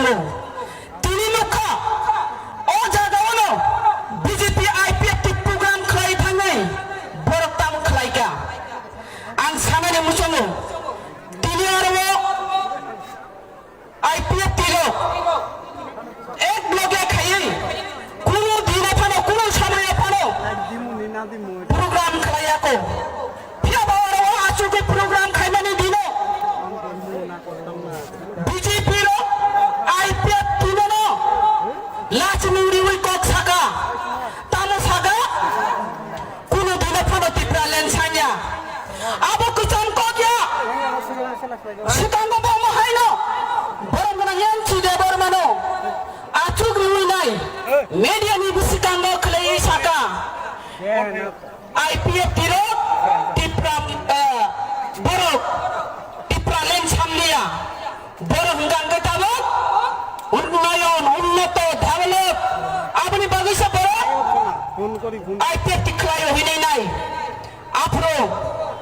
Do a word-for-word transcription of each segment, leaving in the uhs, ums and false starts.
Tini nukha, o jagao no B J P I P F T program khlai thangwi borok tamo khlai kha. Ang sanani muchungo, tini aro o I P F T rok ek loge khaiwi kunu dino phano, kunu somoyo phano program khlai ya kho. Phiya ba oro o achugwi program khaimani dino B J P rok I P F T no no lachimung riwi kok saka. Tamo saka? Kunu dino phano Tipraland sanya. Abo kwcham kok ya. Swkango bo omo haino borok gwnang N C Debbarmano achuk riwi nai media ni bwskango khwlaiwi saka. I P F T rok Tipra, eh, borok Tipraland samliya. Borok hwnkha hwnkhe tabuk unnayon, unnoto, develop, aboni bagwi se borok I P F T khlaio hinwi nai. Aphuru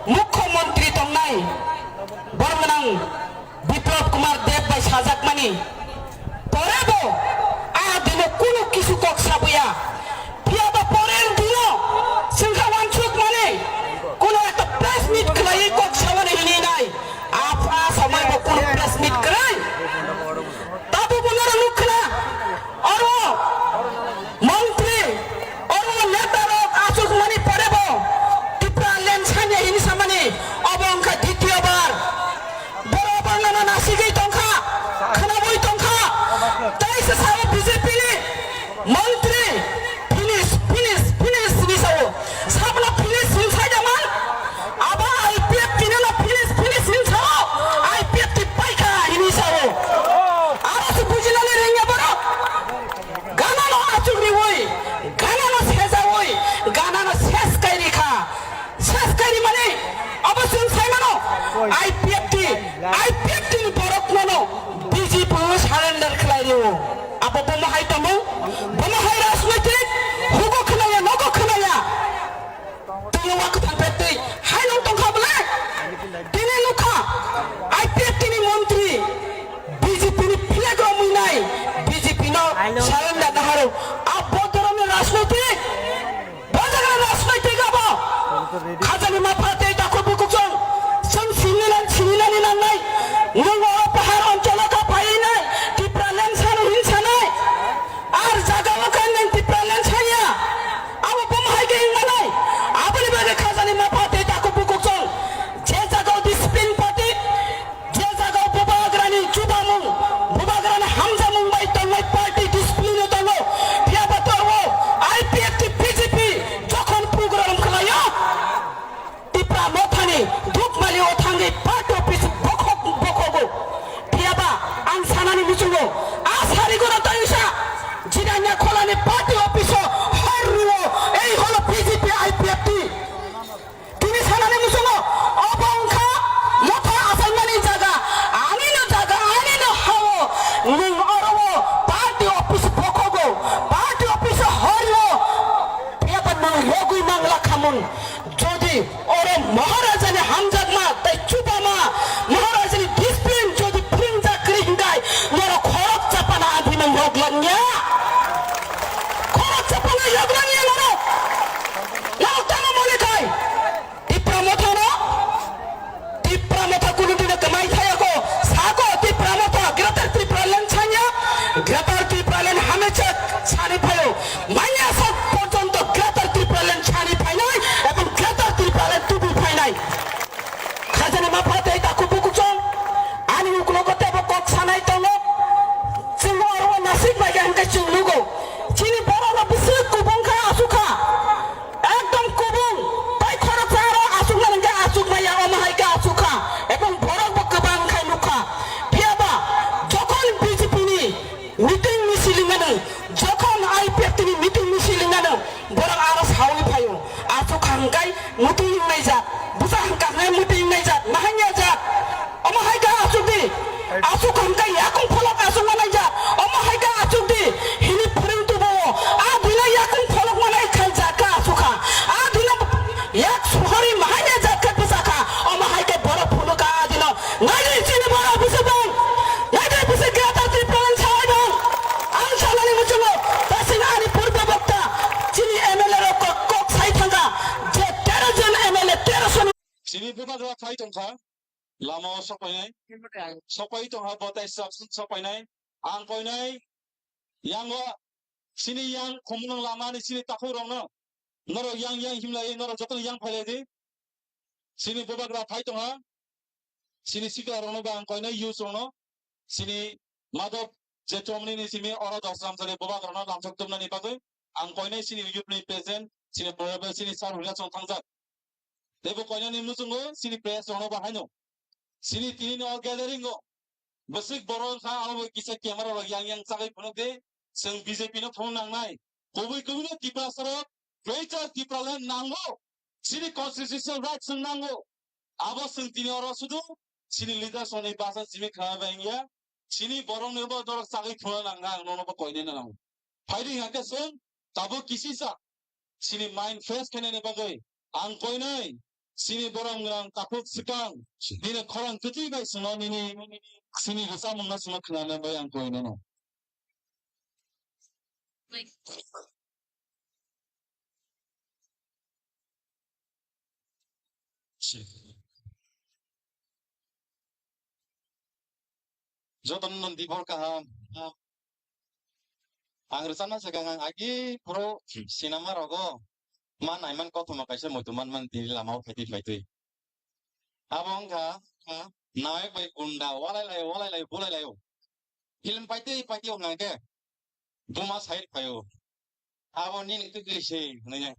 mukhyamantri tongnai borok gwnang Biplab Kumar Deb bai sajakmani. Pore bo a dino kunu kisu kok sabuya. Phiya ba porer dino chwngkha wansuk mani kunu ekta press meet khlaiwi kok sabani hinwi nai. Apha samai bo kunu press meet kwrwi. Tabuk bo norok nuk khna. Oro montri, oro neta rok achuk mani pore bo Tipraland sanya hinwi samani. Obo wngkha ditiyo bar. Borok bangma no nasigwi tongkha, khwnagwi tongkha. Tei se sao B J P ni montri, finish, finish, finish hinwi sao. Sabno finish hinwi sai da man? Abo I P F T no finish, finish hinwi sao. I P F T paikha hinwi sao. Aro se bujinani rengya borok. Ganano achuk riwi, ganano sejawi, ganano ses kai rikha. Ses kai rimani abo chwng sai mano, I P F T, I P F T ni borok nono B J P o surrender khlai rio. Abo bomo hai tongmung, bomo hai rajnoitik, hugo khwnaya, nogo khwnaya. Tini wa kwthang pettwi hai nung tongkha bwle? Tini nukha I P F T ni montri B J P ni flag romwi nai, B J P no surrender naharo. Abo dhoromni rajnoitik. Bo jaga rajnoitik abo. Khajani mapha tei takhuk bukhuk chwng. Chwng sinilan, sininani nangnai. Nwng oro pahar oncholo kha phaiwi nai. Tipraland sano hin sanai. Ar jaga o kha nwng Tipraland sanya. Abo bomo hai khe wngmanai. Aboni bagwi khajani mapha tei takhuk bukhuk chwng. Je jaga o discipline party. Je jaga o bubagrani chubamung, bubagrani hamjamung bai tongnai party discipline o tongo, phiya ba tongo I P F T B J P jokhon program khlaio, Tipra Mothani Dukmali o thangwi party office bokhok bokhogo, phiya ba ang sanani muchungo a sarigo no tayusa Jirania Kholani party office o hor ruo, ei holo B J P I P F T. Tini sanani muchungo, obo wngkha motha achaimani jaga, anino jaga, anino hao, nwng oro o party office bokhogo, party office o horio, phiya ba nwng yogwi mangla khamung. Jodi oro Maharajani hamjakma tei chubama, Maharajani discipline jodi phwrwngjak kwrwi hwnkhe, norok khorok chapana anthimung yog langya. Khorok chapana yog langya norok. Norok tamo mone khai. Tipra Motha no, Tipra Motha kunu dino kwmai thayako, sako Tipra Motha, Greater Tipraland sanya, Greater Tipraland hamechek sani phaio, manya sak porjonto Greater Tipraland sani phainai, ebong Greater Tipraland tubu phainai. Khajani mapha tei takhuk bukhuk chwng, ani uklogo teibo kok sanai tongo, chwng oro nasik bai khe hwnkhe chwng nugo, chini borok rok bwswk kubung kha, aswk kha. Ekdom kubung, tei khoroksa aro achukna hwnkhe achukmaya, omo hai khe achukha, ebong borok bo kwbang khai nukha. Phiya ba jokhon B J P ni meeting misil wngmano, jokhon I P F T ni meeting misil wngmano, borok aro saui phaio, achukha hwnkhe mwtwi wngnai jat, bwsa hwnkha hwnkhe mwtwi wngnai jat, ma hanya jat. Omo hai khe achuk di. Achuk hwn khe yakung pholok achuk manai jak. Omo hai khe achuk di. Hini phwrwng tubo o. A dino yakung pholok manai khai jak khe achuk kha. A dino yak suhori mahanya jak khe bwsa kha. Omo hai khe borok phunuk kha a dino. Nai di chini borok bwswk bang. Nai di bwswk Greater Tipraland sa phai tongkha, lama o sok painai. Sok pai tongkha, bo tai sok, sok painai. Ang koinai, yango, sini yang khumung lama ni sini takhuk rok no. Norok yang, yang himlai, norok jotono yang phailai di. Sini bubagra phai tongha. Sini sikla rokno ba ang koinai youth rokno. Sini Madhop je chomni ni simi oro dos ram sari bubagra rokno lamsok tumnani bagwi ang koinai sini youth ni president, sini honorable, sini sir hwnwi aswk thangjak. Teibo koinani muchungo sini press rokno ba haino. Sini tini ni o gathering o bwswk borok wngkha, abo bai kisa camera rok yang yang chagwi phunuk di. Chwng B J P no phunuk nangnai. Kubui kubui no Tiprasa rok, greater Tipraland nango. Sini constitutional rights chwng nango. Abo chwng tini oro sudu sini leaders rokni basa simi khna bai wngya. Sini borok ni bo norok chagwi phunuk nangna ang nono bo koinai nango. Phaidi hake chwng tabuk kisisa sini mind fresh khainani bagwi ang koinai sini borok nang takhuk swkang nini khorang kwtwi bai swngo nini sini rwchapmungno swngo khnana bai ang koinano. Jotono non dibor kaham. Ang rwchapna swkang ang agi phuru sinama rogo ma naiman kothoma kaisa muitu manmani tini lama o phaitwi phaitwi. Abo wngkha, ha, nayak bai gunda walai lai, walai lai, bulai lai o. Film paitwi paitwi o hwnka khe buma side phaio. Abo nini kwtwi se hwnwi nai.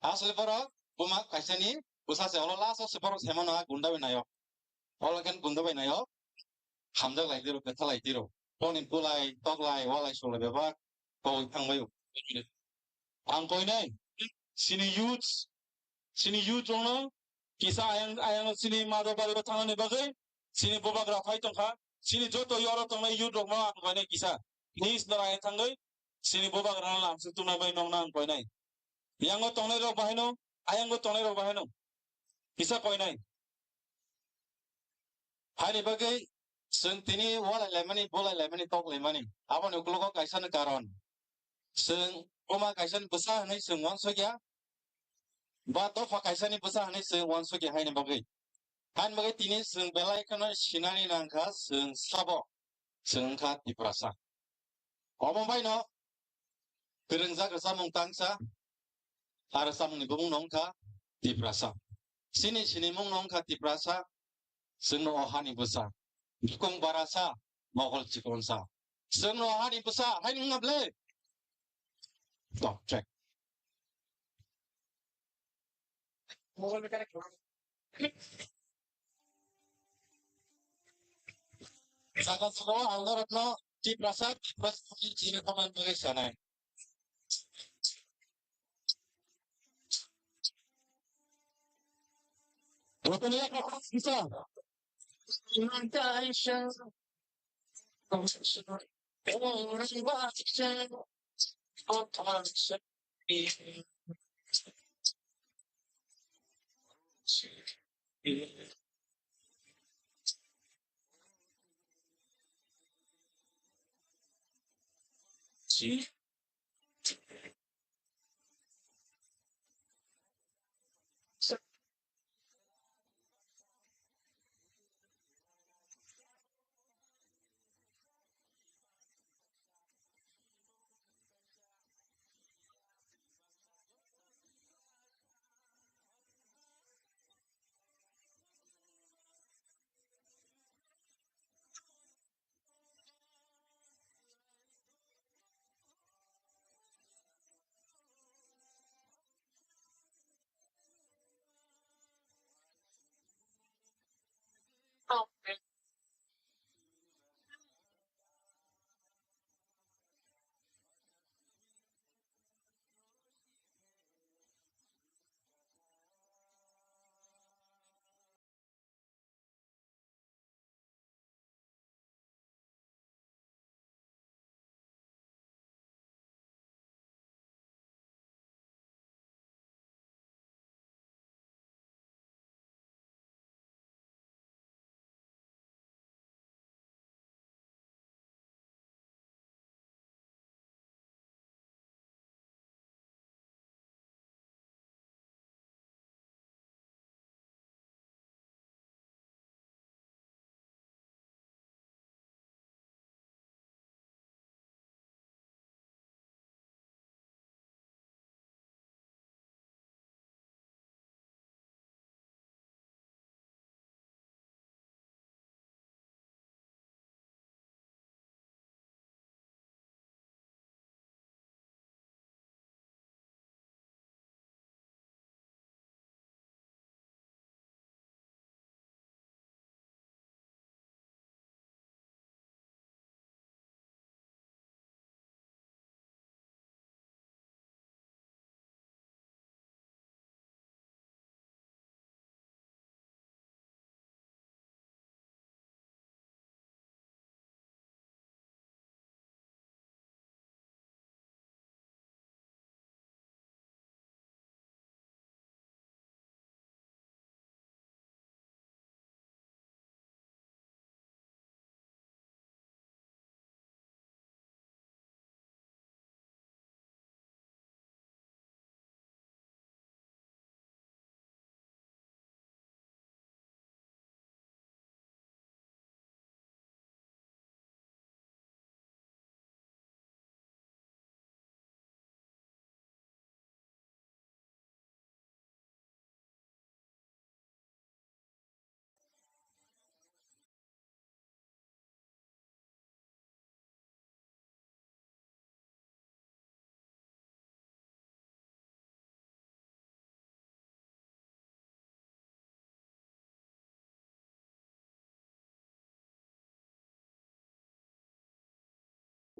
Asle borok buma kaisani bwsa se, olo last o se borok se mano a gunda bai nayo. Olo khe gunda bai nayo. Hamjak lai tiro, betha lai tiro. Toni bulai, toklai, walai sulai bebak koi thang bai. Ang koinai sini youth, sini youth rokno kisa ayang ayang sini mado bari thangnani bagwi sini bubagra phai tongkha. Sini joto yoro tongnai youth rokno ang koinai kisa please norok ayang thangwi sini bubagrano lamsok tubna bai nokna ang koinai. Yango tongnai rok bahaino, ayango tongnai rok bahaino kisa koinai. Haini bagwi chwng tini walai laimani, bulai laimani, tok laimani. Aboni uklogo kaisa ni karon. Chwng buma kaisa ni bwsa hwnwi chwng uansukya. Ba dopha kaisa ni bwsa hwnwi chwng uansukya haini bagwi. Haini bagwi tini chwng belai kheno sinani nangkha chwng sabo. Chwng wngkha Tiprasa. Omo baino kwrwngjak rwchapmung tangsa, a rwchapmungni bumung no wngkha Tiprasa. Chini sinimung no wngkha Tiprasa, chwngno o hani bwsa. Bukung barasa, mokol chikonsa. Chwngno o hani bwsa, haini wngna ble? Top track. Saka saka ang norokno Tiprasa, Tiprasa chini comment bagwi sanai. Rotoni ya kok bisa.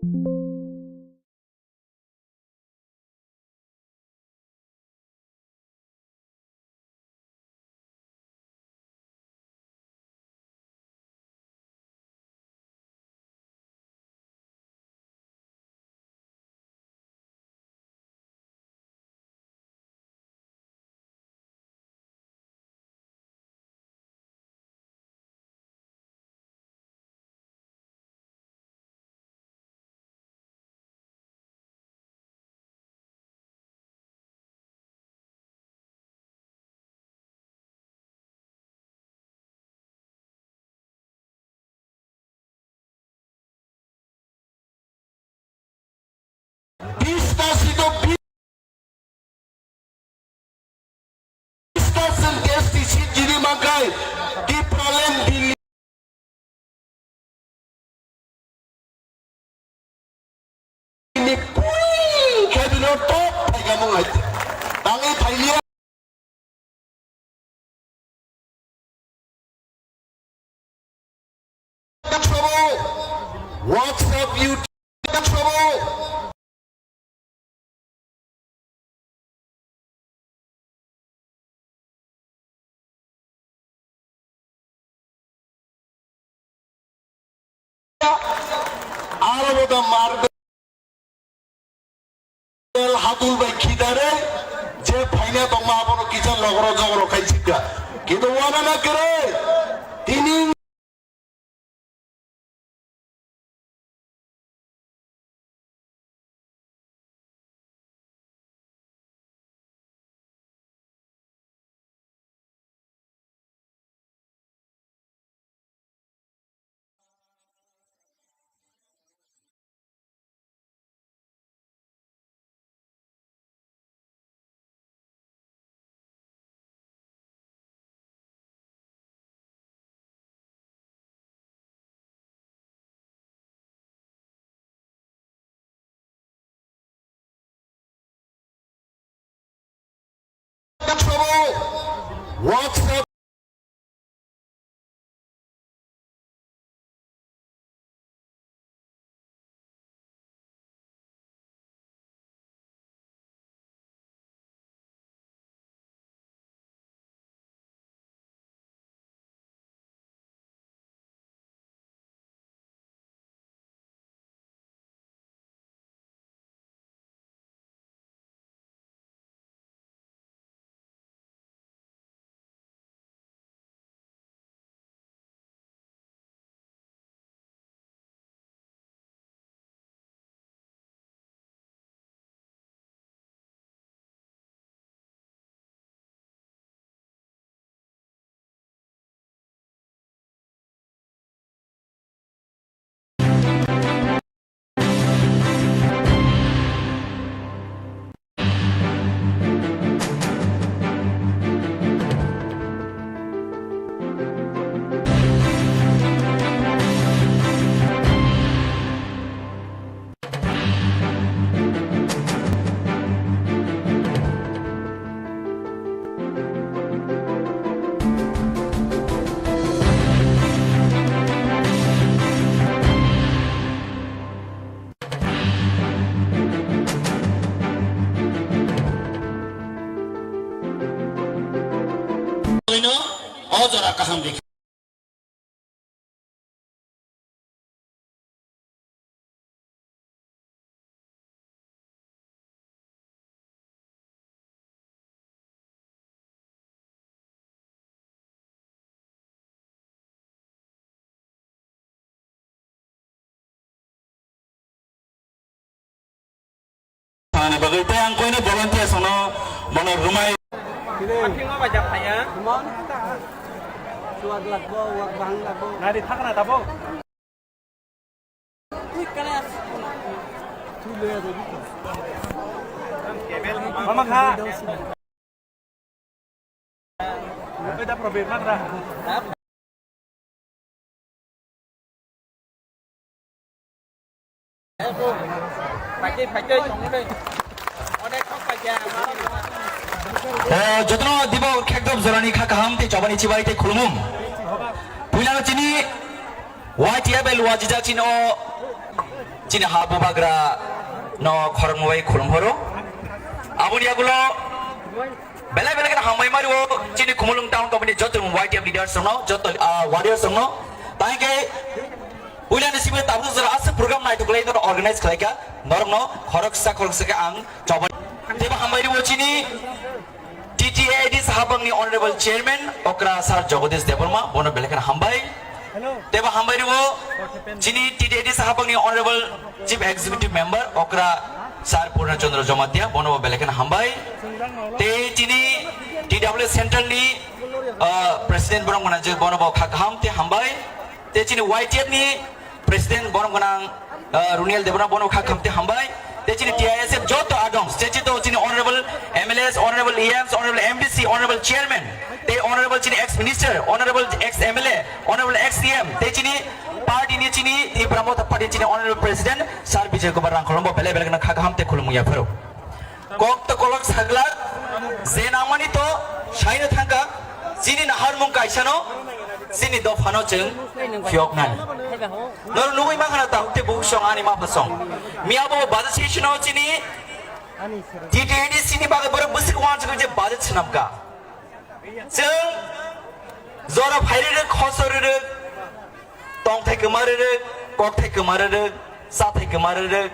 Bish ta sito bish percent S T seat jini mangkai Tipraland Delhi ni pui khe bino top phaika mung hai tangwi phailiya. What's up, you? Aro boda mar. Hatul bai khidare je phaina tongma abono kisa logro jogro khai sikha. Kintu wana na kere. Tini O jora kaham rikha. Thani bagwi tei ang koino volunteers ano bono rwmai. Nari thakna tabo. Mama kha. O jotono dibo khekdop jorani kha kaham tei chobani chibai tei khulumung. Puila chini Y T F bai luajijak chini o chini ha bubagra no khorokma bai khulum horo. Aboni yagulo belai belai kheno hambai mario chini Khumulwng town committee joto Y T F leaders no, joto, ah, warriors no. Tangke puila ni simi tabuk jora aswk program naithoklai no organize khlaika, norok no khoroksa khoroksa khe ang chobani. Tebo hambai rio chini T T A D Sahapangni Honorable Chairman Okra Sir Jagadish Debbarma, bono belai kheno hambai. Tebo hambai rio chini T T A D Sahapangni Honorable Chief Executive Member Okra Sir Purna Chandra Jamatia, bono bo belai kheno hambai. Tei chini T W Central ni, ah, President borok gwnang je, bono bo kha kaham tei hambai. Tei chini Y T F ni President borok gwnang, ah, Runiel Debbarma, bono kha kaham tei hambai. Tei chini T I S F joto adongs, tei chini to chini Honorable M L As, Honorable E Ms, Honorable M D C, Honorable Chairman, tei Honorable chini ex Minister, Honorable ex M L A, Honorable ex C M, tei chini party ni chini Tipra Motha Party chini Honorable President Sir Bijay Kumar Rangkholom bo belai belai kheno kha kaham tei khulumung yapharo. Kok to kolok saglak, je nangmani to saino thangka, chini naharmung kaisano, chini dophano chwng phiyoknani. Noro nugui mankha na tahuk tei buhuk song ani mapha song. Miya bo budget session o chini T T A D C ni bagwi borok bwswk uansukgwi je budget swnamkha. Chwng jora phai rwrwk, khosor rwrwk, tongthai kwma rwrwk, kokthai kwma rwrwk, chathai kwma rwrwk,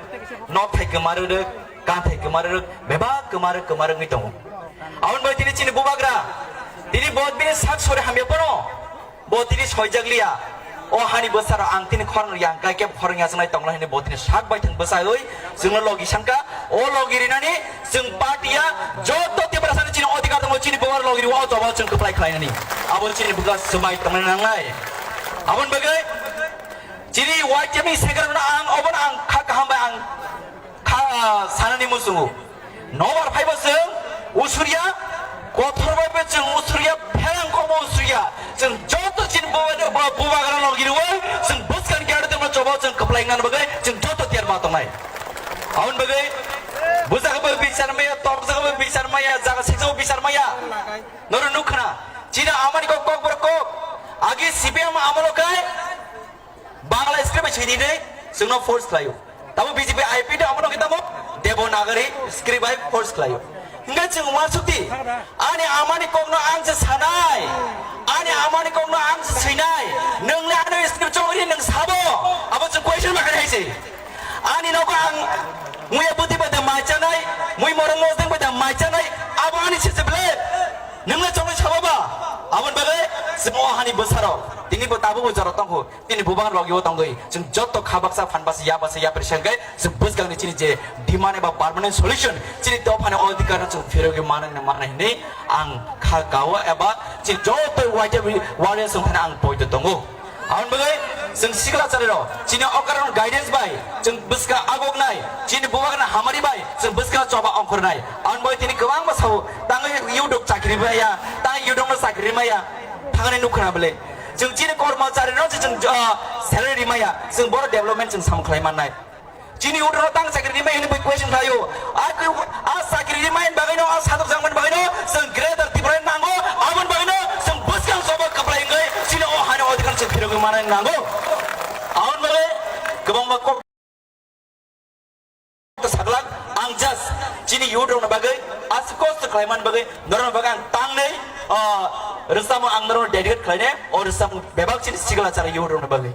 nokthai kwma rwrwk, kanthai kwma rwrwk, bebak kwma rwk kwma rwk wngwi tongo. Aboni bai tini chini bubagra, tini bo bini sak sori hamya phano, bo tini soijak liya. O hani bwsarok ang tini khorang yang kai khe khorang ya chwnai tongla hwnwi bo tini sak bai thang bwsai oi chwngno logi sangka. O logi rinani chwng party ya joto Tiprasani chini odhikar tongo, chini bubar logi riwa o choba chwng kwplai khlainani. Abo chini buga swmai tongna nangnai. Aboni bagwi chini Y T F ni secretary no ang obono ang kha kaham bai ang kha sanani muchungo. Nobar phaibo chwng usuriya, kothor bai bo chwng usuriya, pherang kok bo usuriya. Chwng joto chini bubagra logi riwi chwng bwskang khe aro tongma choba chwng kwplai ngan bagwi chwng joto tiyar ma tongnai. Aboni bagwi bujak bo bichar maya, tokjak bo bichar maya, jaga sikjak bo bichar maya. Noro nukha na, chini amani kok, kokborok kok. Agi C P M amolo kai Bangla script bai sini de chwngno force khlaio. Tamo B J P I P de amano khe tamo Devanagari script bai force khlaio. Hingke chwng uansukdi, ani amani kokno ang se sanai, ani amani kokno ang se swinai, nwng le ano script chongri nwng sabo, abo chwng question ma khe hai se. Ani nogo ang muya bwtwi bai da mai chanai, mui morong mosdeng bai da mai chanai, abo ani se se ble. Nwng le chongri sabo ba, aboni bagwi chwng o hani bwsarok tini bo tabuk bo jora tongkho. Chini bubagra logi o tongwi, chwng joto kha baksa, phan baksa, ya baksa, yapri se hwnkhe chwng bwskangni chini je demand eba permanent solution, chini dophani odhikar no chwng phirogwi manwi, manwi hwnwi ang kha kao eba chini joto waite warriors wng phano ang poito tongo. Aboni bagwi chwng sikla chari rok chini okra rok guidance bai chwng bwskang agoknai, chini bubagra hamari bai chwng bwskang choba ongkhornai. Aboni bagwi tini kwbangma sao, tangwi yudok chakri maya, tang yudok no chakri maya, thangni nukha na bwle. Chwng chini kormachari no se chwng, ah, salary rimaya, chwng boro development chwng sam khlai mannai. Chini utrono tang chakri rimai hwnwi bui question khlaio. A kwi-, a chakri rimai bagwi no, a sadok jangmani bagwi no chwng Greater Tripura nango, aboni bagwi no chwng bwskang choba kwplai wngwi chini o hani odhikar chwng phirogwi manai nango. Aboni bagwi kwbangma kok Saglak, ang just chini youth rokni bagwi aswk kosto khlaimani bagwi norokni bagwi ang tangnwi, ah, rwchapmung ang norokno dedicate khlainai, o rwchapmung bebak chini sikla chara youth rokni bagwi.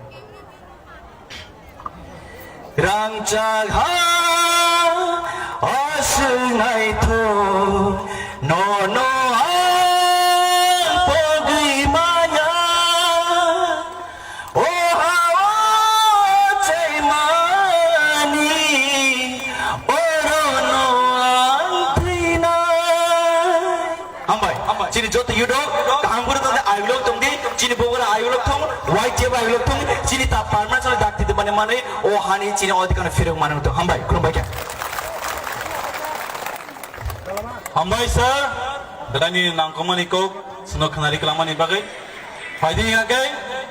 Rangchak ha aswk naithok nono ang pogwi manya. O ha o chaimani, orono ang thwinai. Hambai, hambai. Chini joto yudo, kaham guru tongdi, ayulok tongdi, chini bogora ayulok tong, Y T F ayulok tong, chini ta permanent dakti de mane mane, o hani chini odhikar phirok mane tong. Hambai, khulumbai khe. Hambai sir, belai ni nangkukmani kok, chwngno khwnari kwlangmani bagwi. Phaidi hingkhe,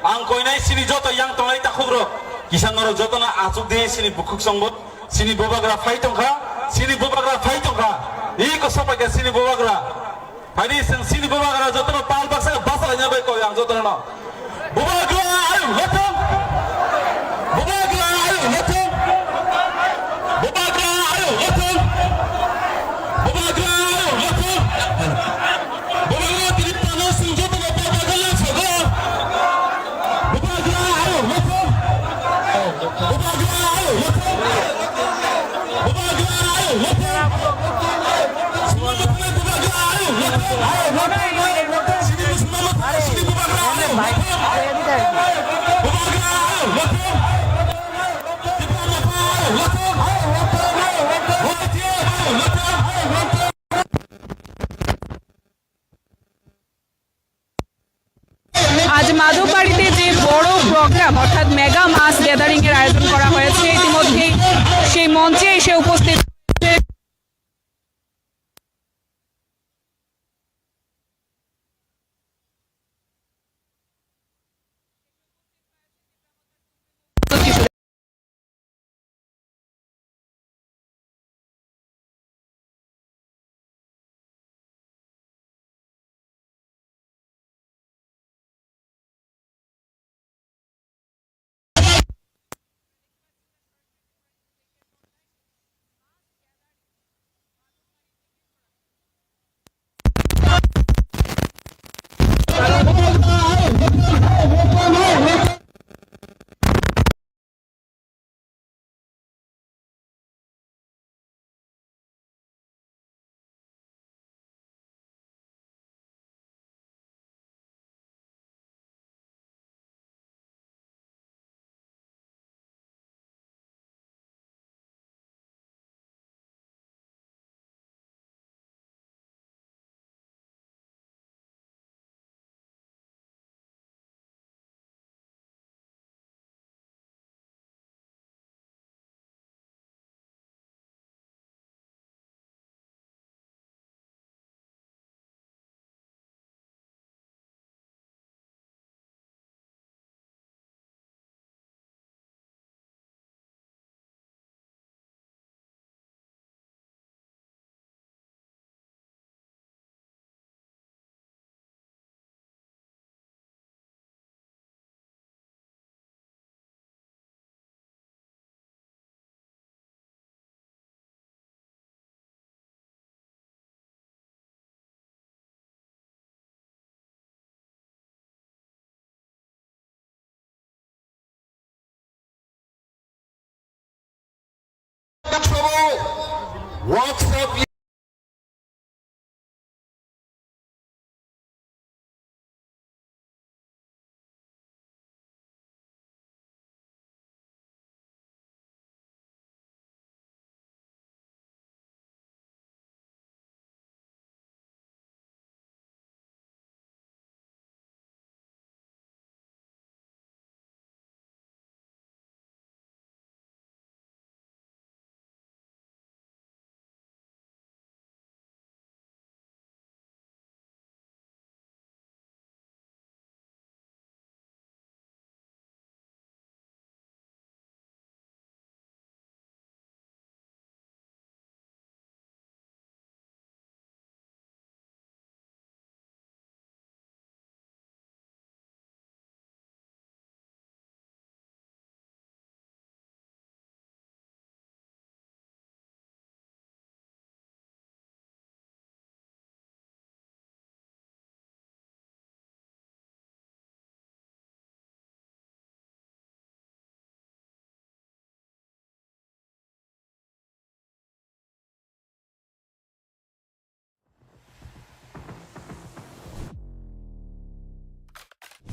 ang koinai chini joto yang tongnai takhukrok, kisa norok jotono achukdi chini bukhuk chongbot, chini bubagra phai tongkha, chini bubagra phai tongkha, i kosok paikha chini bubagra. Phaidi chwng chini bubagra jotono pal baksa basa laina bai koi ang jotono. Bubagra ayuk lotong! আজ মাধববাড়িতে যে বড় প্রোগ্রাম অর্থাৎ মেগা মাস গ্যাদারিং এর আয়োজন করা হয়েছে, ইতিমধ্যেই সেই মঞ্চে এসে উপস্থিত হয়েছে।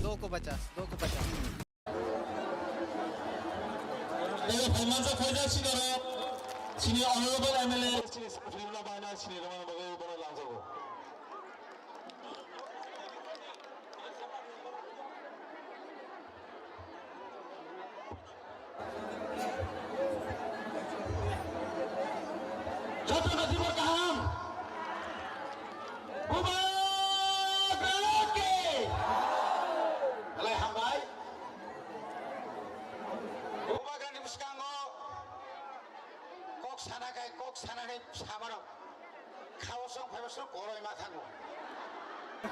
Doko bacha, doko bacha. Tei phaimanja phaijak sini oro, sini honorable M L A, sini saphirima baina sini rwmani bagwi bono langjago. Jotono jibor kaham. Bubagra ki. Belai hambai. Bubagrani bwskango kok sana khai, kok sanani samarok. Khao song phaiba song koroi ma thango.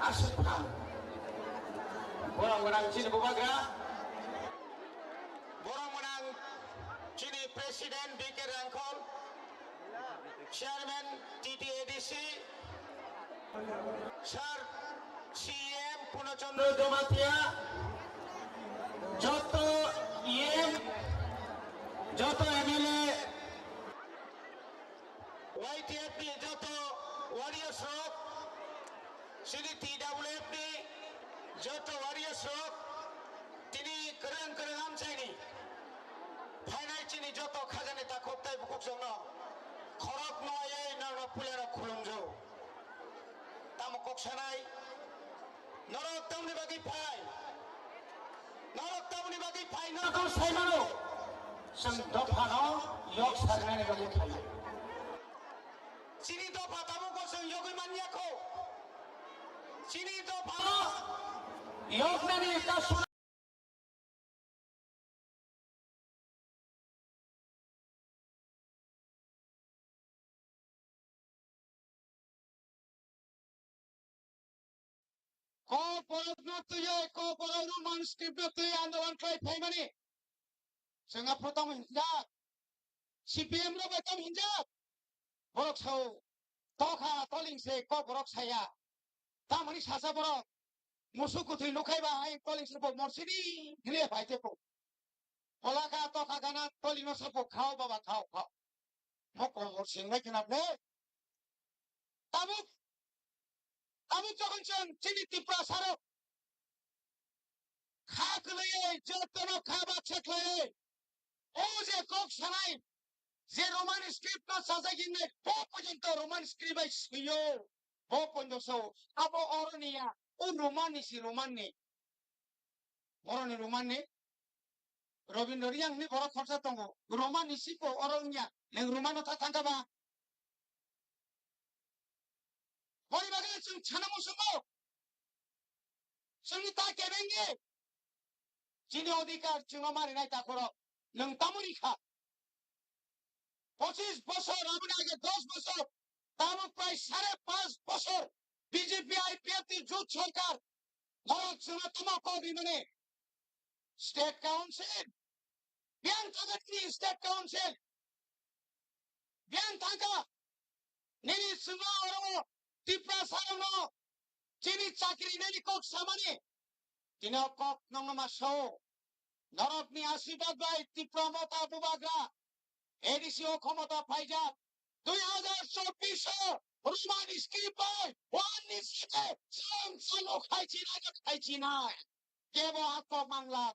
Aswk phan. Borok gwnang chini bubagra. Borok gwnang chini President B K Rangkhol, Chairman T T A D C, Sir C E M Purno Chandra Jamatia, joto E M, Joto M L A, Y T F ni joto warriors rok, chini T W F ni joto warriors rok, tini kwrwng kwrwng amchaini phainai chini joto khajani takhuk tei bukhuk chwngno khorok no ayai nangno puila rok khulumjao. Tamo kok sanai, norok tamni bagwi phai? Norok tamni bagwi phai? Norok sai mano. Chwng dophano yok saknani bagwi phai. Chini dopha tabukbo chwng yogwi manya kho. Chini dophano yoknani kasu Ko borokno twiwi, ko borok Roman script no twiwi andolon khlai phaimani. Chwng aphuru tamo hinjak. C P M rok bai tamo hinjak. Borok sao, tokha toling se ko borok saya. Tamoni sasa borok. Musuk kwthwi nukhai ba ai toling se bo morsini hile bai te ko. Polaka tokha gana tolino sapo khao baba khao khao. Mo kongor singbai khna ble. Tabuk, tabuk jokhon chwng chini Tiprasa rok kha kwlaiwi jotono kha baksa khlaiwi o je kok sanai je Roman script no sajak hinwi bo porjonto Roman script bai swiyo bo porjonto sao abo oro niya o Roman ni si Roman ni. Boroni Roman ni Robindro Riyang ni borok khorsa tongo. Roman ni sipo oro wngya. Neng Roman no ta thangka ba? Boni bagwi chwng sana musungo. Chwngni ta kebengni. Chini odhikar chwngno marinai ta khoro. Nwng tamoni kha. Pochis bosor, aboni age dos bosor, tamo prai sare panch bosor B J P I P F ni jut sorkar, norok chwngno tamo kok rimani. State Council, biyang thangkha chini State Council, biyang thangkha nini chwngno oro Tiprasa rokno chini chakri nini kok samani. Tini o kok nongno ma sao. Norokni asirwad bai Tipra Motha Bubagra A D C o khomota phaijak. Dui hazar chobbish o Roman script bai one ni site chwng chalo khaichi nai, khaichi nai. Kebo ako mangla.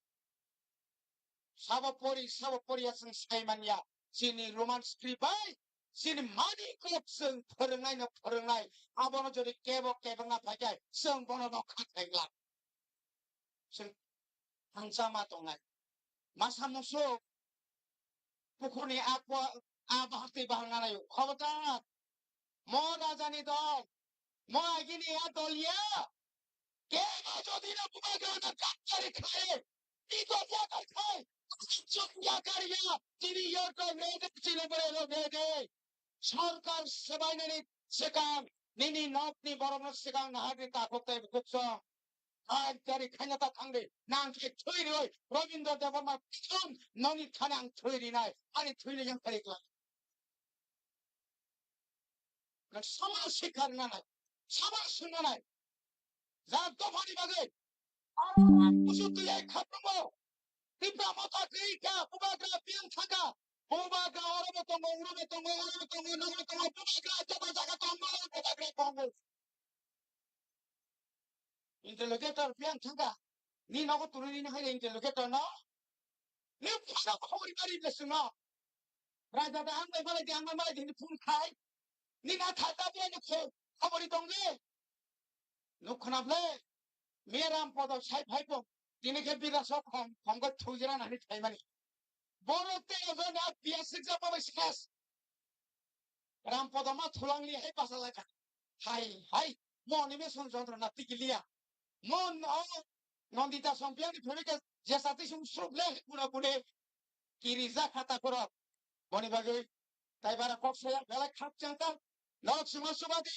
Sabo pori, sabo pori ya chwng sai manya. Chini Roman script bai chini mani kok chwng phwrwngnai no phwrwngnai. Abono jodi kebo kebengna phaikai chwng bono rokha khailak. Chwng thangsa ma tongnai. Masa musu pukhurni akwa a bahartwi bahar nganai. Khobodar. Mo rajani dol. Mo agini a dol ya. Kebo jodi no bubagrano gaddari khai. Ito yakar khai. Chwng yakar ya. Tini yorko nede chini bore no nede. Sorkar swbainani swkang, nini nokni borokno swkang naharni takhuk tei bukhuk song. Ai gari khaina ta thangdi, nang khe thwi rioi, Robindra Debbarma thung noni thani ang thwi rinai, ani thwini yang kari kla. Nang sama sikar nanai, sama sunanai. Jak dophani bagwi. Aro ang kusu twi ai khaprwngo. Tipra motha kwrwi kha, bubagra biyang thangkha. Bubagra orobo tongo, urobo tongo, orobo tongo, nogo tongo, bubagra joto jaga tongo, bubagra tongo. Interlocutor biyang thangkha. Ni nogo twnwi nini hai interlocutor no? Ni phano khobor bari beswngno. Raja da ang bai malai di, ang bai malai di, hwnwi phone khai. Ni na tha ta biyang ni kho-, khobor tong le. Nuk khna ble. Miya Ram Podo sai phai bo. Tini khe bira sok khom, khom khe thujra nani thaimani. Boro te abo na biya sikja pa bai ses. Ram Podo ma thulang li hai basa lai kha. Hai, hai. Mo ni me son jontro na tikiliya. Mo no Nandita Sompiang ni phone khe jesa ti sum srup le pura pure. Kiri ja khata khoro. Boni bagwi tai bara kok saya belai khak chang ta. Nok sima subadi.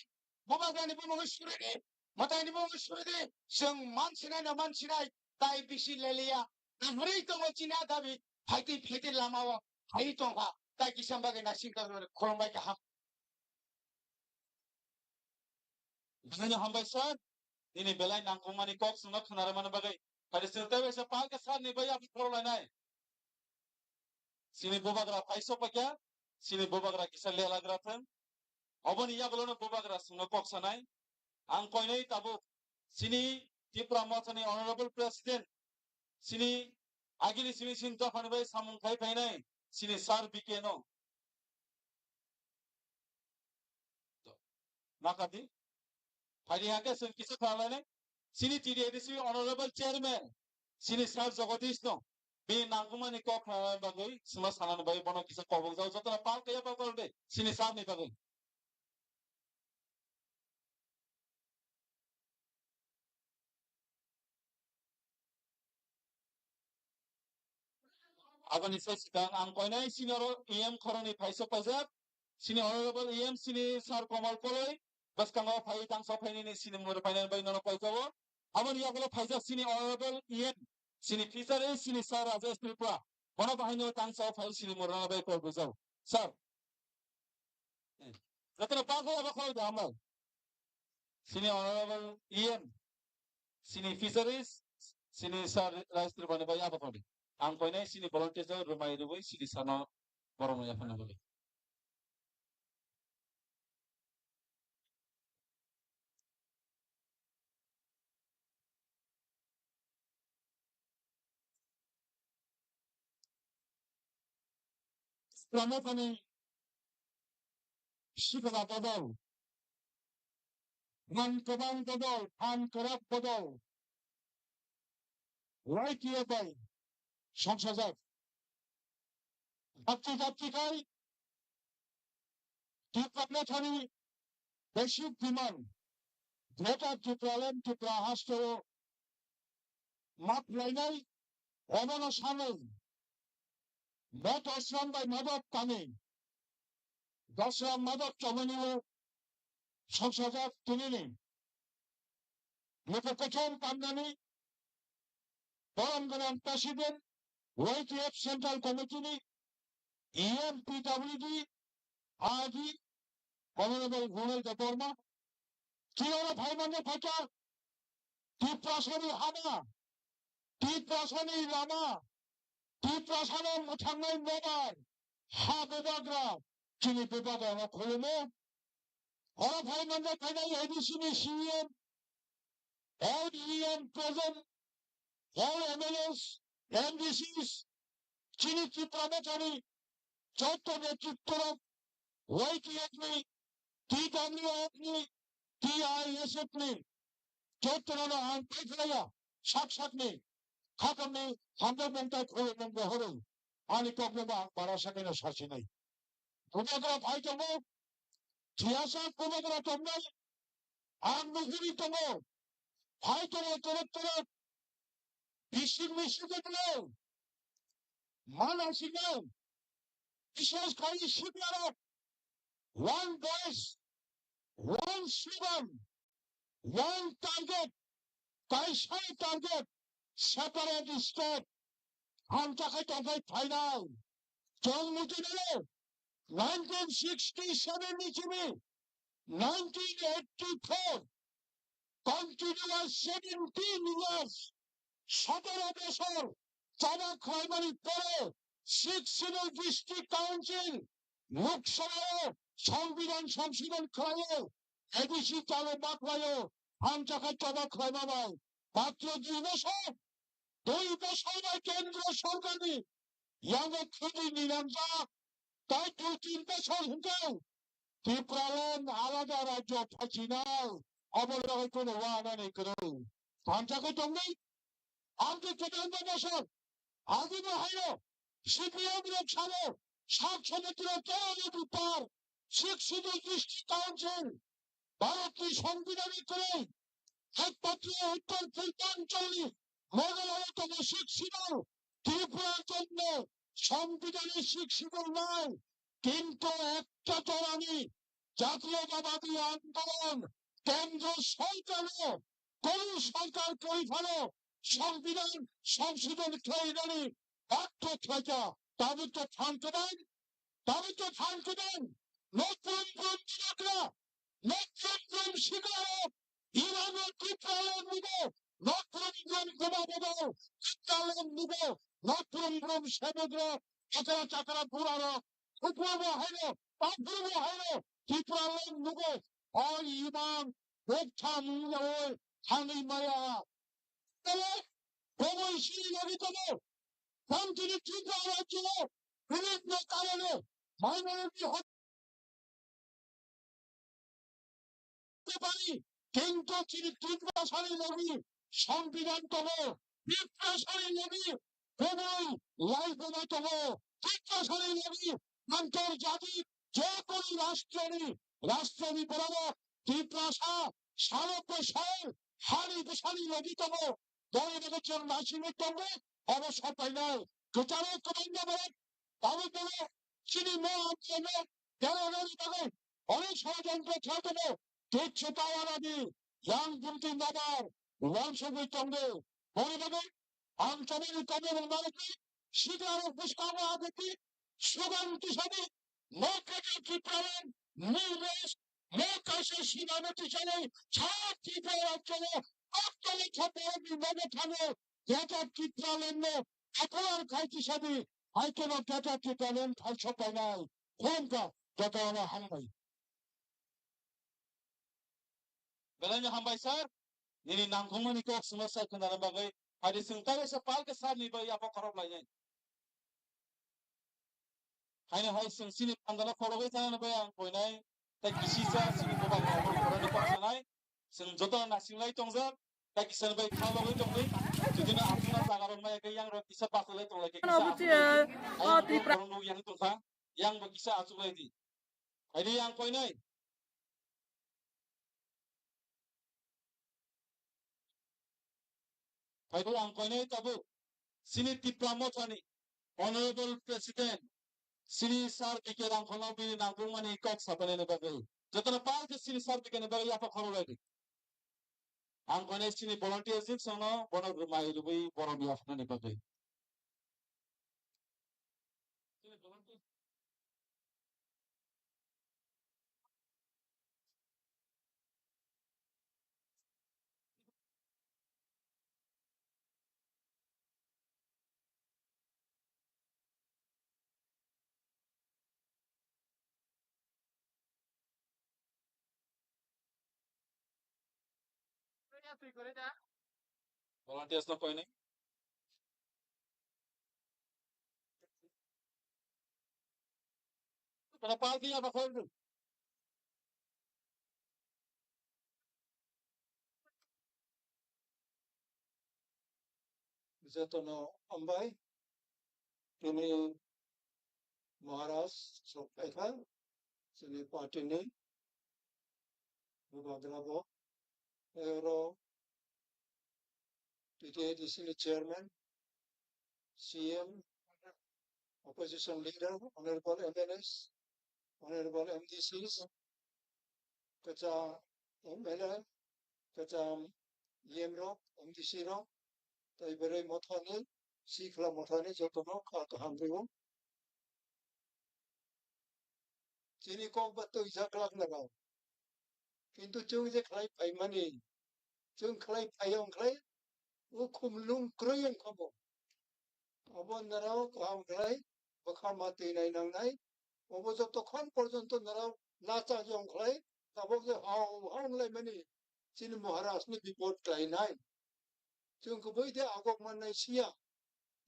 Bubagrani bumungwi suridi. Mataini bumungwi suridi. Chwng mansinai no mansinai. Tai bisi leliya. Nahari tongo chini a dabi. Phaitwi phaitwi lama o. Hai tongkha. Tai kisa bagwi naising tongmani khulumbai kaham. Belai no hambai sir. Nini belai nangkukmani kok chwngno khwnarwmani bagwi. Phaidi chwng tei waisa palka sir ni bai yaphi khorok lainai. Chini bubagra phai sokphaikha, chini bubagra kisa lelagra thwng. Oboni yagulono bubagra chwngno kok sanai. Ang koinai tabuk chini Tipra Mothani Honorable President, chini agini chini chini dophani bai samung khai phainai, chini Sir B K no. Nakadi. Phaidi hake chwng kisa khlainai. Chini T D A D C Honorable Chairman, chini Sir Jagadish no. Bini nangkukmani kok khlainani bagwi, swma sanani bagwi bono kisa kobok jago. Jotono pal kaya pal kol de, chini Sir ni bagwi. Aboni se sikang ang koinai senior E M khoroknwi phaisok paijak, sini Honorable E M sini Sir Komal Koloi, bwskango phai tangso phainini sini mur phainani bai nono koijago. Aboni yagulo phaijak sini Honorable E M, sini Fisheries sini Sir Rajesh Tripura, bono bahaino tangso phai sini mur bai koi bujago. Sir. Jotono pal kaya pal kol de hambai. Sini Honorable E M, sini Fisheries, sini Sir Rajesh Tripura ni bai abo kodi. Ang koinai sini volunteer rwmai rwui sini sano borokno yaphana bagwi. Pramotani sikla bodol, man kwbang bodol, phan kwrak bodol, Y T F bai songsajak. Japti japti khai Tipra Mothani basic demand, Greater Tipraland Tripura hasteo map lainai, obono sanwi bo dosram bai madok kami, dosram madok chomani o songsajak tinini. Luku kothom kamnani borom gwnang President Y T F Central Committee ni E M P W D R D Honorable Ronald Debbarma. Chini oro phai manya phaikha Tiprasani hama, Tiprasani lama, Tiprasano mwthangnai nobar, ha bubagra, chini bubagrano khulumo. Oro phai manya phainai A D C ni C E M, L D M present, all M L As, M D Cs, chini Tipra Mothani joto netritwrok, Y T F ni, T W F ni, T I S F ni, jotono ang paikhlaiya, sak sakni, khakamni, hamjakmung tei khulumung rohorwi, ani kokno ang bara sakino sasinai. Bubagra phai tongo, siyasa bubagra tongnai, ang nuhuri tongo, phai tongo torok torok, bising bising tongo, mana singo, bishes khai siklarok, one voice, one slogan, one target, kaisa target, separate state, hamjakhe tongthai phainai. Chwng muchungo nineteen sixty-seven ni simi nineteen eighty-four, continuous seventeen years, sotoro bosor choba khlaimani pore Sixth Schedule District Council Lok Sabha o Songbidan Songshodhon khlaio, A D C chalo ma khlaio, hamjakhe choba khlaima bai. Matro dui bosor, dui bosor bai kendro sorkarni yango khudi ninamjak, tai dui tin bosor hwnkhe Tipraland alada rajyo phachinai, obo logai kono wanani kwrwi. Hamjakhe tongwi, amtwi kwbangma bosor agini haino C P M rok salo, sak somudro tei bupar, Sixth Schedule District Council, Bharatni Songbidanni kwrwi, ekmatro Uttor Purbanchalni Meghalaya tongo Sixth Schedule, Tripura tongo Songbidanni Sixth Schedule nai, kintu ekta jorani jatiyotabadi andolon kendro sorkaro, Konu sorkar kwrwi phano Songbidan Songshodhon khlainani bagwi khlaikha. Tabuk to phan kwbang, tabuk to phan kwbang. Nok brum brum bubagra, nok brum brum siklarok, Irano Tipraland nugo, nok brum brum bubagra, Tipraland nugo, nok brum brum sebugrok, chakra chakra burarok, kuphubo haino, taphurbo haino, Tipraland nugo, o imang, boktham wngyaui thangwi maya. Tele, kobo isini logi tobo, thamtini Tripura rajyo, bibhinno karone, minority hokte pari, kintu chini Tiprasani logi, Sombidhan tobo, Tiprasani logi, Kubui laibuma tongo, Tiprasani logi antorjatik jekunu rashtroni, rashtroni borok Tiprasa salo bwsai hani bwsani logi tongo. Boni bagwi chwng naisingwi tongo, obo sopainai. Kwcharo kwbangma borok tabuk tongo, chini mo amcheno derarani bagwi onek sorojontro khlai tongo. Kichu tayanani yang bumti nabar wansugwi tongo. Boni bagwi ang chobani tongo rwnani siklarok bwskango agati sugan tisani mokhajo Tipraland movement mokhajo sinano tisani sa Tripura rajyo koktwma khoponi nogo thangwi Greater Tipraland no apolar khai tisani haikeno Greater Tipraland thalsok painai. Khulumkha, jotono hambai. Belai no hambai sir, nini nangkukmani kok swngma sir khwnana bagwi. Haidi chwng tai kaisa palka sir ni bai yapha khorok lainai. Haino hai chwng chini pandalo khorogwi thangna bai ang koinai. Tai kisi cha chini bwbang rok khoroknwi kok sanai. Chwng joto nasinglai tongjak. Tai kisa bai kha bagwi tongwi. Judino aswkna jaga rok maya khe yang rok kisa basalai tonglai khe kisa Ano buchi, aswk lai di. O Hai Tripura. Borok nuk yang tongkha. Yang bo kisa aswk lai di. Haidi ang koinai. Phaibo ang koinai tabuk chini Tipra Mothani Honorable President chini Sir B K Rangkholo bini nangkukmani kok sapanani bagwi. Jotono palke chini Sir B K ni bagwi yapha khorok lai di. Ang koinai chini volunteers ni songno bono rwmai rwui borom yaphanani bagwi. Volunteers no koinai. Para party apa kau itu? Jotono hambai. Tini Maharaj sok phaikha, chini party ni bubagra bo, ero T T A D C ni chairman, C M, opposition leader, honorable M L As, honorable M D Cs, kwcham M L A, kwcham E M rok, M D C rok, tei bwrwi mothani, sikla mothani jotono kha kaham rio. Chini kok ba twi jak lak laga. Kintu chwng je khlai phaimani, chwng khlai phaiya wng khlai, o khumlung kwrwi wng kha bo. Obo norok kaham khlai bwkha ma twi nai nangnai. Obo jotokhon porjonto norok nacha jong khlai, tabok je hao hao wng lai mani chini Maharaj ni bipod khlai nai. Chwng kubui de agok mannai siya.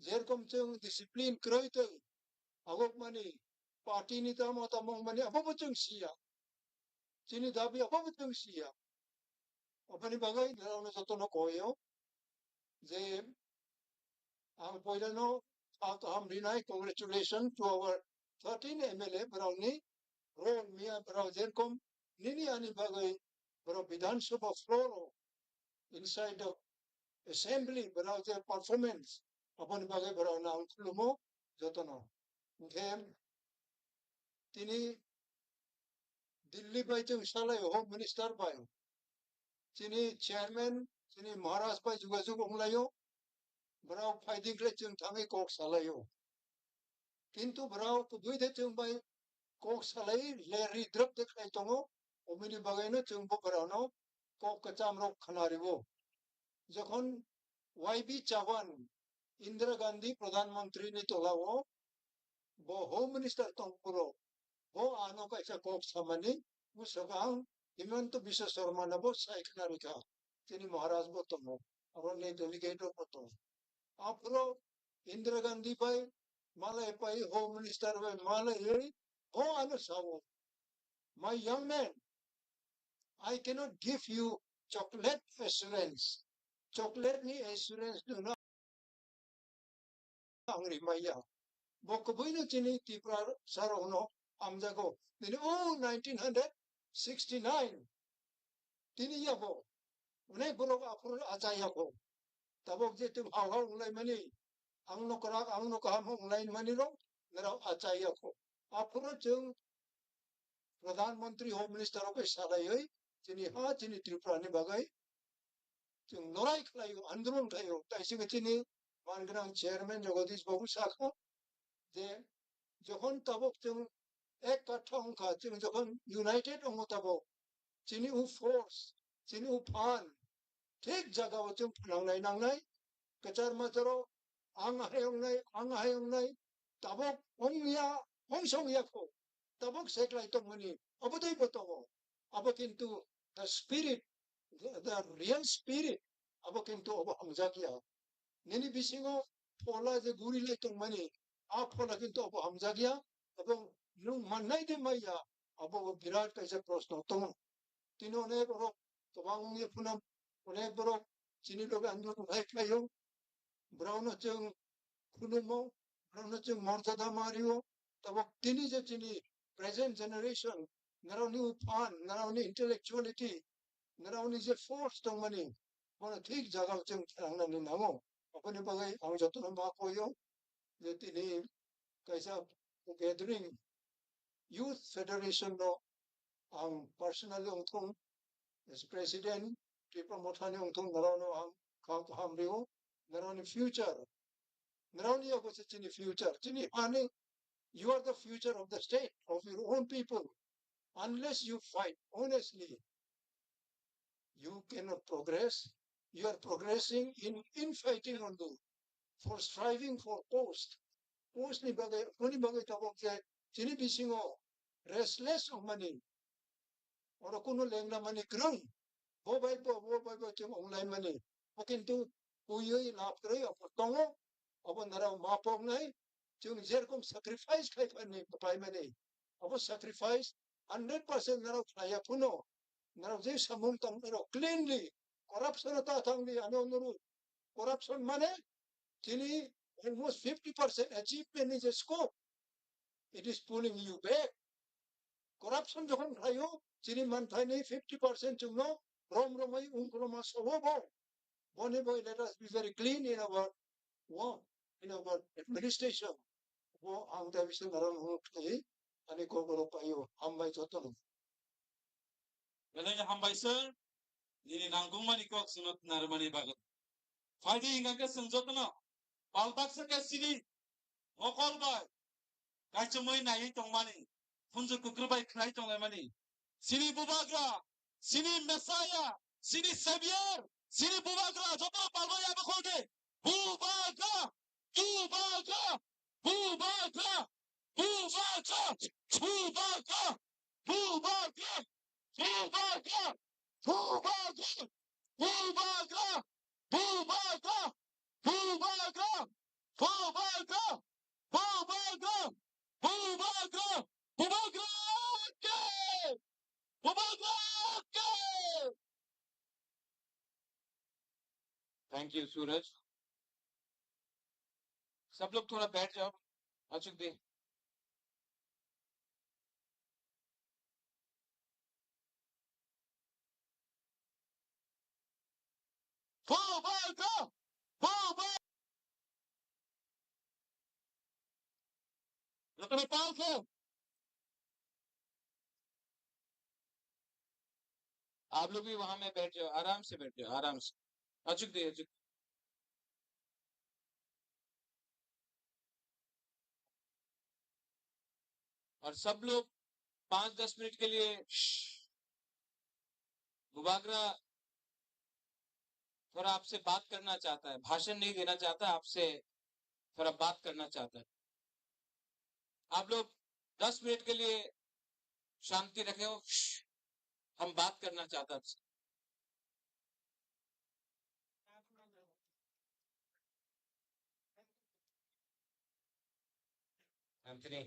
Jerkom chwng discipline kwrwi twi agok mani, party ni tamo tamo wng mani abo bo chwng siya. Chini dabi abo bo chwng siya. Aboni bagwi norokno jotono koyo je ang poilano kha kaham rinai, congratulations to our thirteen M L A borokni role miya borok jerkom nini ani bagwi borok Bidhan Sabha floor o inside the assembly borok je performance aboni bagwi borokno ang khulumo jotono. Hwnkhe tini Delhi bai chwng salai o, Home Minister bai. Chini chairman, chini Maharaj bai jogajog wnglaio. Borok phaiding khlai chwng thangwi kok salaio. Kintu borok kubui de chwng bai kok salai le ridrop de khlai tongo. Oboni bagwino chwng bo borokno kok kwcham rok khna rwo. Jokhon Y B Chavan, Indira Gandhi Pradhan Mantri ni tola o Bo Home Minister tong phuru, bo ano kaisa kok samani, bwswk ang Himanta Biswa Sarma no bo sai khna rwkha. Chini Maharaj bo tongo, abo ni delegate rok bo tongo. Aphuru Indira Gandhi bai malai pai Home Minister bai malai, bo ano sao, "My young man, I cannot give you chocolate assurance." Chocolate ni assurance no ang rimaya. Bo kubui no chini Tripura sarok no hamjago. Nini o nineteen hundred sixty-nine. Tini yabo. Onek borok aphuru achai yako. Tabok je twi hao hao wnglaimani, ang no kwrak, ang no kaham wnglaimani rok, norok achai yako. Aphuru chwng Pradhan Mantri Home Minister rok bai salaiwi, chini ha, chini Tripura ni bagwi chwng lorai khlaio, andolon khlaio. Tai chwng chini mangrang chairman Jagadish Babu sakha je, jokhon tabok chwng ek katha wngkha, chwng jokhon united wngo tabok, chini u force, chini u phan, thik jaga o chwng phnangnai nangnai, kwchar macharo ang hai wngnai, ang hai wngnai, tabok wngya, wngsong ya kho, tabok seklai tongmani, abo tei bo tongo. Abo kintu the spirit, the, the real spirit, abo kintu abo hamjak ya. Nini bisingo phola je guri lai tongmani, a phola kintu abo hamjak ya, abo nwng mannai de maya, abo birat kaisa proshno tongo. Tini onek borok kwbang wngya phano, onek borok chini loge andolon hai khlaio. Borokno chwng khulumo, borokno chwng morjada ma rio. Tabok tini je chini present generation, norokni u phan, norokni intellectuality, norokni je force tongmani, bono thik jagao chwng thangnani nango. Aboni bagwi ang jotono ma koyo je tini kaisa gathering, youth federation no ang personally wngthung, as president, Tripura Mothani wngthung, norokno ang kha kaham rio, norokni future, norokni yago se chini future, chini hani, you are the future of the state, of your own people. Unless you fight honestly, you cannot progress. You are progressing in infighting only, for striving for post. Post ni bagwi, aboni bagwi tabok je chini bisingo restless wngmani, oro kunu lengna mani kwrwng, bo bai bo, bo bai bo chwng wnglaimani. Bo kintu puywi lab kwrwi abo tongo, abo norok ma poknai, chwng jerokom sacrifice khai phani, paimani, abo sacrifice hundred percent norok khlaiya phano, norok je samung tang norok cleanly, corruption ta thangli, ano nuru corruption mane chini almost fifty percent achievement ni je scope, it is pulling you back. Corruption jokhon khlaio, chini manthaini fifty percent chwngno rom romwi ungkroma sobo bo. Boni bagwi let us be very clean in our work, in our administration. Bo ang ta bising aram hung khlai ani kok rok paio, hambai jotono. Belai hambai sir, nini nangkukmani kok chwngno narwkmani bagwi. Phaidi hingkha khe chwng jotono palbaksa khe chini mokol bai kaichomwi naiwi tongmani, phunjwk kukruk bai khnai tonglaimani. Chini Bubagra, chini Messiah, chini Savior, chini Bubagra, joto palbai abo kholde. Bubagra, Bubagra, Bubagra, Bubagra, Bubagra, Bubagra, Bubagra, Bubagra, Bubagra, Bubagra, Bubagra, Bubagra, Bubagra, Bubagra, Bubagra ke! Bubagra ke! Thank you, Suraj. सब लोग थोड़ा बैठ जाओ, आ चुके। Bubagra! Bubagra! Rwkra pal khe. आप लोग भी वहां में बैठ जाओ, आराम से बैठ जाओ, आराम से। अचुक दे, अचुक। और सब लोग पाँच दस मिनट के लिए, बुबागरा थोड़ा आपसे बात करना चाहता है, भाषण नहीं देना चाहता, आपसे थोड़ा बात करना चाहता है। आप लोग दस मिनट के लिए शांति रखे हो, हम बात करना चाहता था। Anthony.